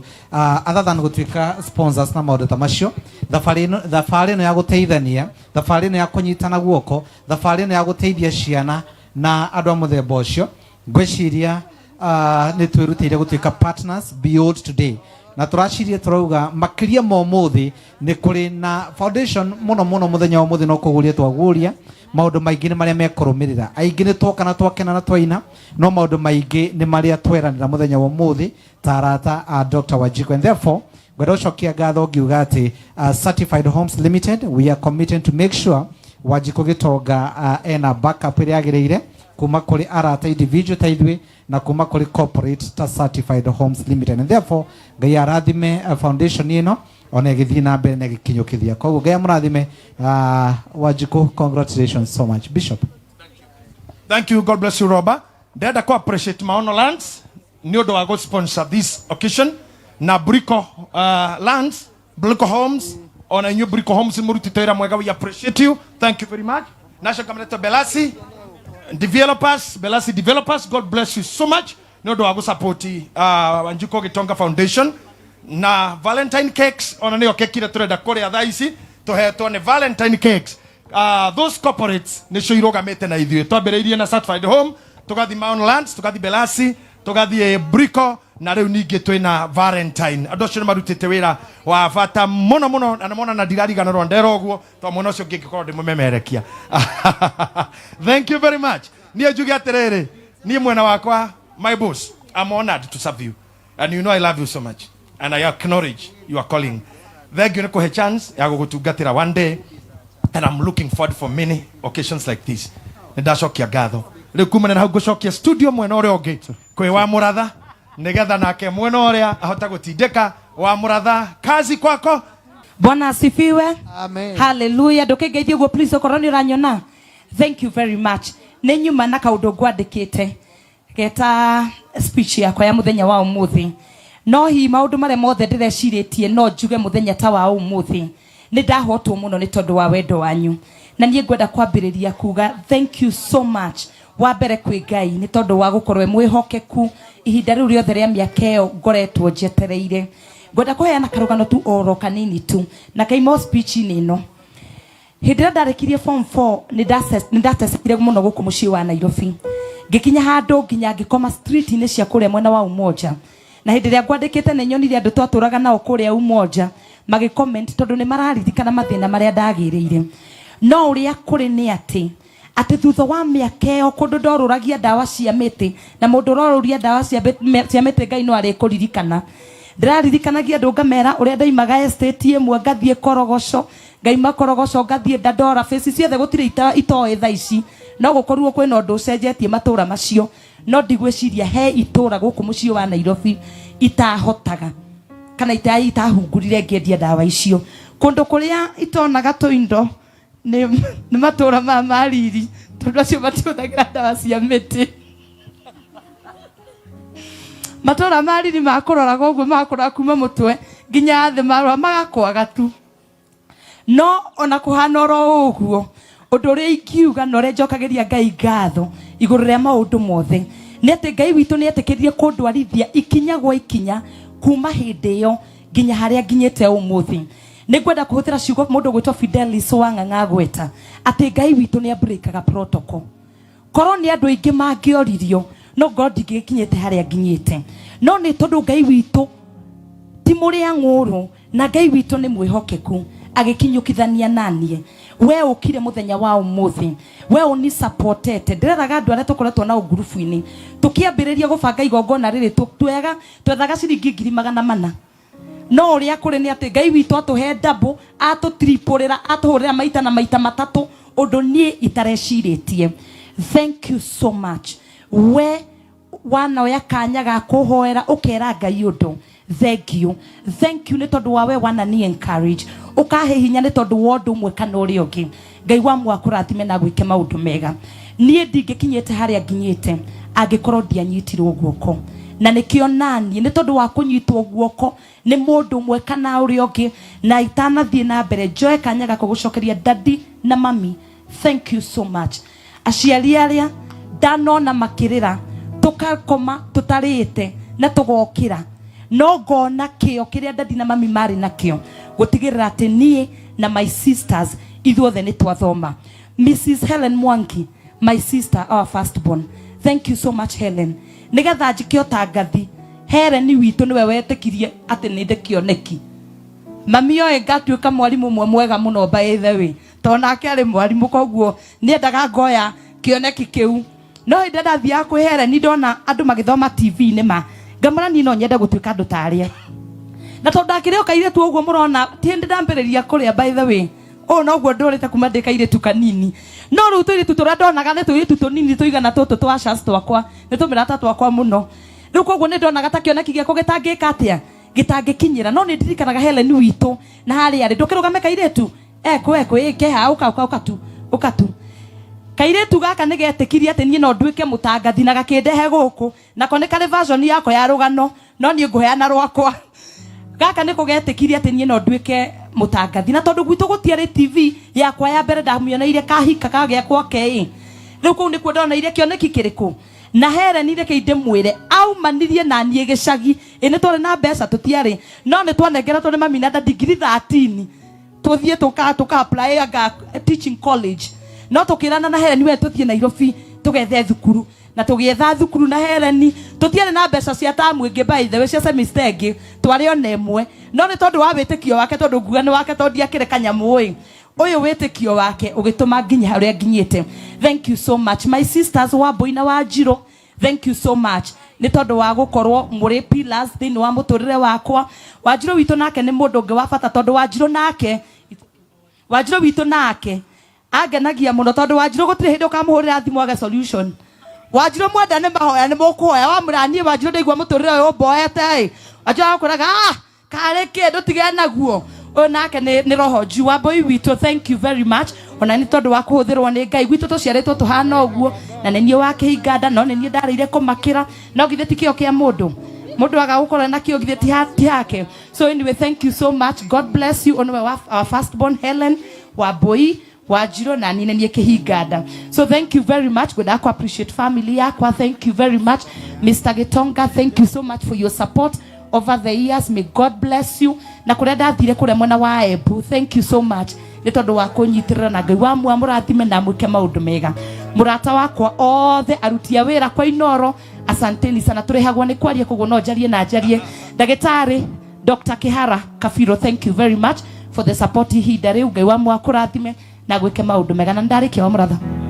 other than gũtuĩka sponsors na maũndũ ta macio, thabarĩ ĩno ya gũteithania, thabarĩ ĩno ya kũnyitana guoko, thabarĩ ĩno ya gũteithia ciana na andũ a mũthemba ũcio, ngwĩciria Nĩ twĩrutĩire gũtuĩka partners beyond today na tũracirie tũrauga makĩria ma ũmũthĩ nĩ kũrĩ na foundation mũno mũno mũthenya wa ũmũthĩ no kũguria twaguria maũndũ maingĩ nĩ marĩa mekũrũmĩrĩra. Aingĩ nĩ twoka na twakena na twaina, no maũndũ maingĩ nĩ marĩa tweranĩra mũthenya wa ũmũthĩ ta arata a Dr. Wanjiku. And therefore ngwenda gũcokia ngatho ngiuga atĩ Certified Homes Limited, we are committed to make sure Wanjiku Gitonga ena backup ĩrĩa yagĩrĩire kuma kũrĩ arata individual ta ithuĩ na kuma kũrĩ corporate ta Certified Homes Limited. And therefore Ngai arathime foundation ĩno ona ĩgĩthiĩ na mbere na ĩgĩkinyũkithia. Koguo Ngai amũrathime. Wanjiku, congratulations so much. Bishop. Thank you. God bless you, Roba. Ndenda ku appreciate Maono Lands nĩ ũndũ wa gũ sponsor this occasion na Brico Lands, Brico Homes, ona inyuĩ Brico Homes mũrutĩte wĩra mwega. We appreciate you. Thank you very much. Nacio Kamarete Belasi Developers, Belasi Developers, God bless you so much nĩ ũndũ wa gũ support Wanjiku Gitonga Foundation na Valentine Cakes. Ona nĩyo keki ĩrĩa tũrenda kũrĩa thaa ici tũhetwo nĩ Valentine Cakes. Those corporates nĩcio irũgamĩte na ithuĩ. Twambĩrĩirie na Certified Home, tũgathiĩ Mount Lands, tũgathiĩ Belasi, tũgathiĩ Brico, na rĩu ningĩ twĩna Valentine. Andũ acio nĩ marutĩte wĩra wa bata mũno mũno, na nĩmona na ndirariganĩrwo ndera ũguo tondũ mwena ũcio ũngĩ ngĩkorwo ndĩmũmemerekia. Thank you very much. Niĩ njuge atĩrĩrĩ, niĩ mwena wakwa, my boss, I'm honored to serve you and you know I love you so much and I acknowledge your calling. Thank you nĩ kũhe chance ya gũgũtungatĩra one day, and I'm looking forward for many occasions like this. Nĩ ndacokia ngatho. Rĩu kumana na hau ngũcokia studio mwena ũrĩa ũngĩ kwĩ wa Mũratha, nĩgetha nake mwena ũrĩa ahote gũtindĩka. Wa Mũratha, kazi kwako. Bwana asifiwe. Amen. Haleluya. Ndũkĩngeithie ũguo please okorwo nĩ ũranyona. Thank you very much. Nĩ nyuma na kaũndũ ngwandĩkĩte geta speech yakwa ya mũthenya wa ũmũthĩ, no hihi maũndũ marĩa mothe ndĩrecirĩtie no njuge mũthenya ta wa ũmũthĩ nĩ ndahotwo mũno nĩ tondũ wa wendo wanyu. Na niĩ ngwenda kwambĩrĩria kuga thank you so much wa mbere kwĩ Ngai nĩ tondũ wa gũkorwo e mwĩhokeku ihinda rĩu rĩothe rĩa mĩaka ĩyo ngoretwo njetereire. Ngwenda kũheana karũgano tu oro kanini tu na kaima o speech-inĩ ĩno. Hĩndĩ ĩrĩa ndarĩkirie form 4, nĩ ndatecekire mũno gũkũ mũciĩ wa Nairobi, ngĩkinya handũ nginya ngĩkoma street-inĩ cia kũrĩa mwena wa Umoja. Na hĩndĩ ĩrĩa ngwandĩkĩte nĩ nyonire andũ twatũraga nao kũrĩa Umoja magĩ comment tondũ nĩ mararirikana mathĩna marĩa ndagĩrĩire. No ũrĩa kũrĩ nĩ atĩ thutha wa mĩaka ĩyo kũndũ ndorũragia ndawa cia mĩtĩ, na mũndũ ũrorũria ndawa cia mĩtĩ Ngai no arĩkũririkana. Ndĩraririkanagia andũ ngamera ũrĩa ndaimaga estate ĩmwe ngathiĩ Korogoco, ngaima Korogoco ngathiĩ Dandora, bĩci ciothe gũtirĩ itoĩ thaa ici. No gũkorirwo kwĩna ũndũ ũcenjetie matũra macio, no ndigwĩciria he itũra gũkũ mũciĩ wa Nairobi itahotaga kana itahungurire ngĩendia ndawa icio. Kũndũ kũrĩa itonaga tũindo nĩ matũra ma Mariri, tondũ acio matihũthagĩra ndawa cia mĩtĩ. Matũra ma Riri makũroraga ũguo, makũroraga kuma mũtwe nginya thĩ, marora magakwaga tu. No ona kũhana oro ũguo, ũndũ ũrĩa ingiuga na ũrĩa njokagĩria Ngai ngatho igũrũ rĩa maũndũ mothe nĩ atĩ Ngai witũ nĩ etĩkĩrire kũndwarithia ikinya gwa ikinya kuma hĩndĩ ĩyo nginya harĩa nginyĩte ũmũthĩ. Nĩ ngwenda kũhũthĩra ciugo mũndũ ũgwĩtwo Fidelis Wang'ang'a agweta atĩ Ngai witũ nĩ abreakaga protocol. Korwo nĩ andũ aingĩ mangĩoririo, no ngorwo ndingĩkinyĩte harĩa nginyĩte, no nĩ tondũ Ngai witũ ti mũrĩa ng'ũrũ na Ngai witũ nĩ mwĩhokeku agĩkinyũkithania naniĩ. We ũkire mũthenya wa ũmũthĩ, we ũni supportete. Ndĩreraga andũ arĩa tũkoretwo nao ngurubu-inĩ tũkĩambĩrĩria gũbanga igongona rĩrĩ, twethaga ciringi 400,000, no ũrĩa kũrĩ nĩ atĩ Ngai witũ atũhe double, atũtripũrĩra, atũhũrĩra maita na maita matatũ ũndũ niĩ itarecirĩtie. Thank you so much. We wanoya kanya ga kũhoera ũkera Ngai ũndũ, thank you, thank you nĩ tondũ wa we wana ni encourage, ũkahe hinya nĩ tondũ wa ũndũ ũmwe kana ũrĩa ũngĩ. Ngai wa mwakũrathime na gwĩke maũndũ mega. Niĩ ndingĩkinyĩte harĩa nginyĩte angĩkorwo ndianyitirwo guoko, na nĩkĩo naniĩ nĩ tondũ wa kũnyitwo guoko nĩ mũndũ ũmwe kana ũrĩa ũngĩ. Na itanathiĩ na mbere, njoe kanya gakwa gũcokeria daddy na mami thank you so much. Aciari arĩa ndanona makĩrĩra tũkakoma tũtarĩte na tũgokĩra, no ngona kĩo kĩrĩa daddy na mami marĩ nakĩo gũtigĩrĩra atĩ niĩ na my sisters ithuothe nĩ twathoma. Mrs Helen Mwangi, my sister, our first born, Thank you so much, Helen. Nĩgetha njĩke ũtangathi, Helen witũ nĩwe wetĩkirie atĩ nĩ ndĩ kĩoneki. Mami oĩ ngatuĩka mwarimũ ũmwe mwega mũno, by the way, tondũ nake arĩ mwarimũ, koguo nĩendaga ngoya kĩoneki kĩu. No hĩndĩ ndathiaga kwĩ Helen, ndona andũ magĩthoma TV-inĩ, ma ngamũra niĩ no nyende gũtuĩka andũ ta arĩa. Na tondũ ndakĩrĩ o kairĩtu ũguo mũrona, ti hĩndĩ ndambĩrĩria kũrĩa, by the way, ũũ noguo ndũrĩte kuma ndĩ kairĩtu kanini. No rĩu tũirĩtu tũrĩa ndonaga nĩ tũirĩtu tũnini tũigana tũtũ twa shas twakwa, nĩ tũmĩrata twakwa mũno. Rĩu koguo nĩ ndonaga ta kĩoneki gĩakwa gĩtangĩka atĩa, gĩtangĩkinyĩra. No nĩ ndirikanaga Helen witũ na harĩa arĩ, ndũkĩrũgame kairĩtu ekũ ekũ ĩ keha, ũka ũka ũka tu, ũka tu. Kairĩtu gaka nĩ getĩkirie atĩ niĩ no nduĩke mũtangathi na gakĩndehe gũkũ. Nako nĩ karĩ version yako ya rũgano, no niĩ ngũheana rwakwa. Gaka nĩko getĩkirie atĩ niĩ no nduĩke mũtangathi. Na tondũ gwitũ gũtiarĩ TV, yakwa ya mbere ndamĩoneire kahika kagĩa gwake ĩ. Rĩu kũu nĩkuo ndoneire kĩoneki kĩrĩkũ. Na Helen, reke ndĩmwĩre, aumanirie na niĩ gĩcagi. Ĩ nĩ twarĩ na mbeca? Tũtiarĩ, no nĩ twanengeretwo nĩ mami na dadi ngiri 13 tũthiĩ tũka apply anga teaching college. No tũkĩrana na Helen, we tũthiĩ Nairobi tũgethe thukuru. Na tũgĩetha thukuru na Helen. Tũtiarĩ na mbeca cia tamu ĩngĩ, by the way, cia semester ĩngĩ, twarĩ ona ĩmwe. No nĩ tondũ wa wĩtĩkio wake, tondũ nguga nĩ wake, tondũ ndiakĩrĩ kanyamũ ĩ ũyũ, wĩtĩkio wake ũgĩtũma nginye harĩa nginyĩte. Thank you so much, my sisters Wambui na Wanjirũ. Thank you so much nĩ tondũ wa gũkorwo mũrĩ pillars thĩinĩ wa mũtũrĩre wakwa. Wanjirũ witũ nake nĩ mũndũ ũngĩ wa bata, tondũ Wanjirũ nake, Wanjirũ witũ nake angenagia mũno, tondũ Wanjirũ gũtirĩ hĩndĩ ũkamũhũrĩra thimũ age solution. Wanjirũ mwenda nĩ mahoya nĩ mũkũhoya, wamwĩra, "Niĩ Wanjirũ ndaigua mũtũrĩre ũyũ ũmboete ĩ," Wanjirũ agakwĩraga, "Ah, karĩ kĩndũ tige naguo." Ũyũ nake nĩ roho njuu. Wambui witũ, thank you very much ona nĩ tondũ wa kũhũthĩrwo nĩ Ngai. Gwitũ tũciarĩtwo tũhana ũguo, na nĩ niĩ wa kĩhinga nda, no nĩ niĩ ndarĩire kũmakĩra. No githĩ ti kĩo kĩa mũndũ? Mũndũ aga gũkorwo na kĩo, githĩ ti hake? So anyway, thank you so much. God bless you. Ũnĩwe wa our first born, Helen Wambui, Wanjirũ, na niĩ nĩ niĩ kĩhinga nda. So thank you very much. Ngwendaga ku appreciate family yakwa. Thank you very much, Mr Gitonga. Thank you so much for your support over the years. May God bless you. Na kũrĩa ndathire kũrĩa mwena wa Embu, thank you so much nĩ tondũ wa kũnyitĩrĩra, na Ngai wa mũrathime na mwĩke maũndũ mega. Mũrata wakwa othe aruti a wĩra kwa Inoro, asanteni sana. Tũrĩhagwo nĩ kwaria, koguo no njarie na njarie. Ndagĩtarĩ Dr Kihara Kabiro, thank you very much for the support ihinda rĩu. Ngai wa mwakũrathime na gwĩke maũndũ mega. Na ndarĩkia wa mũratha.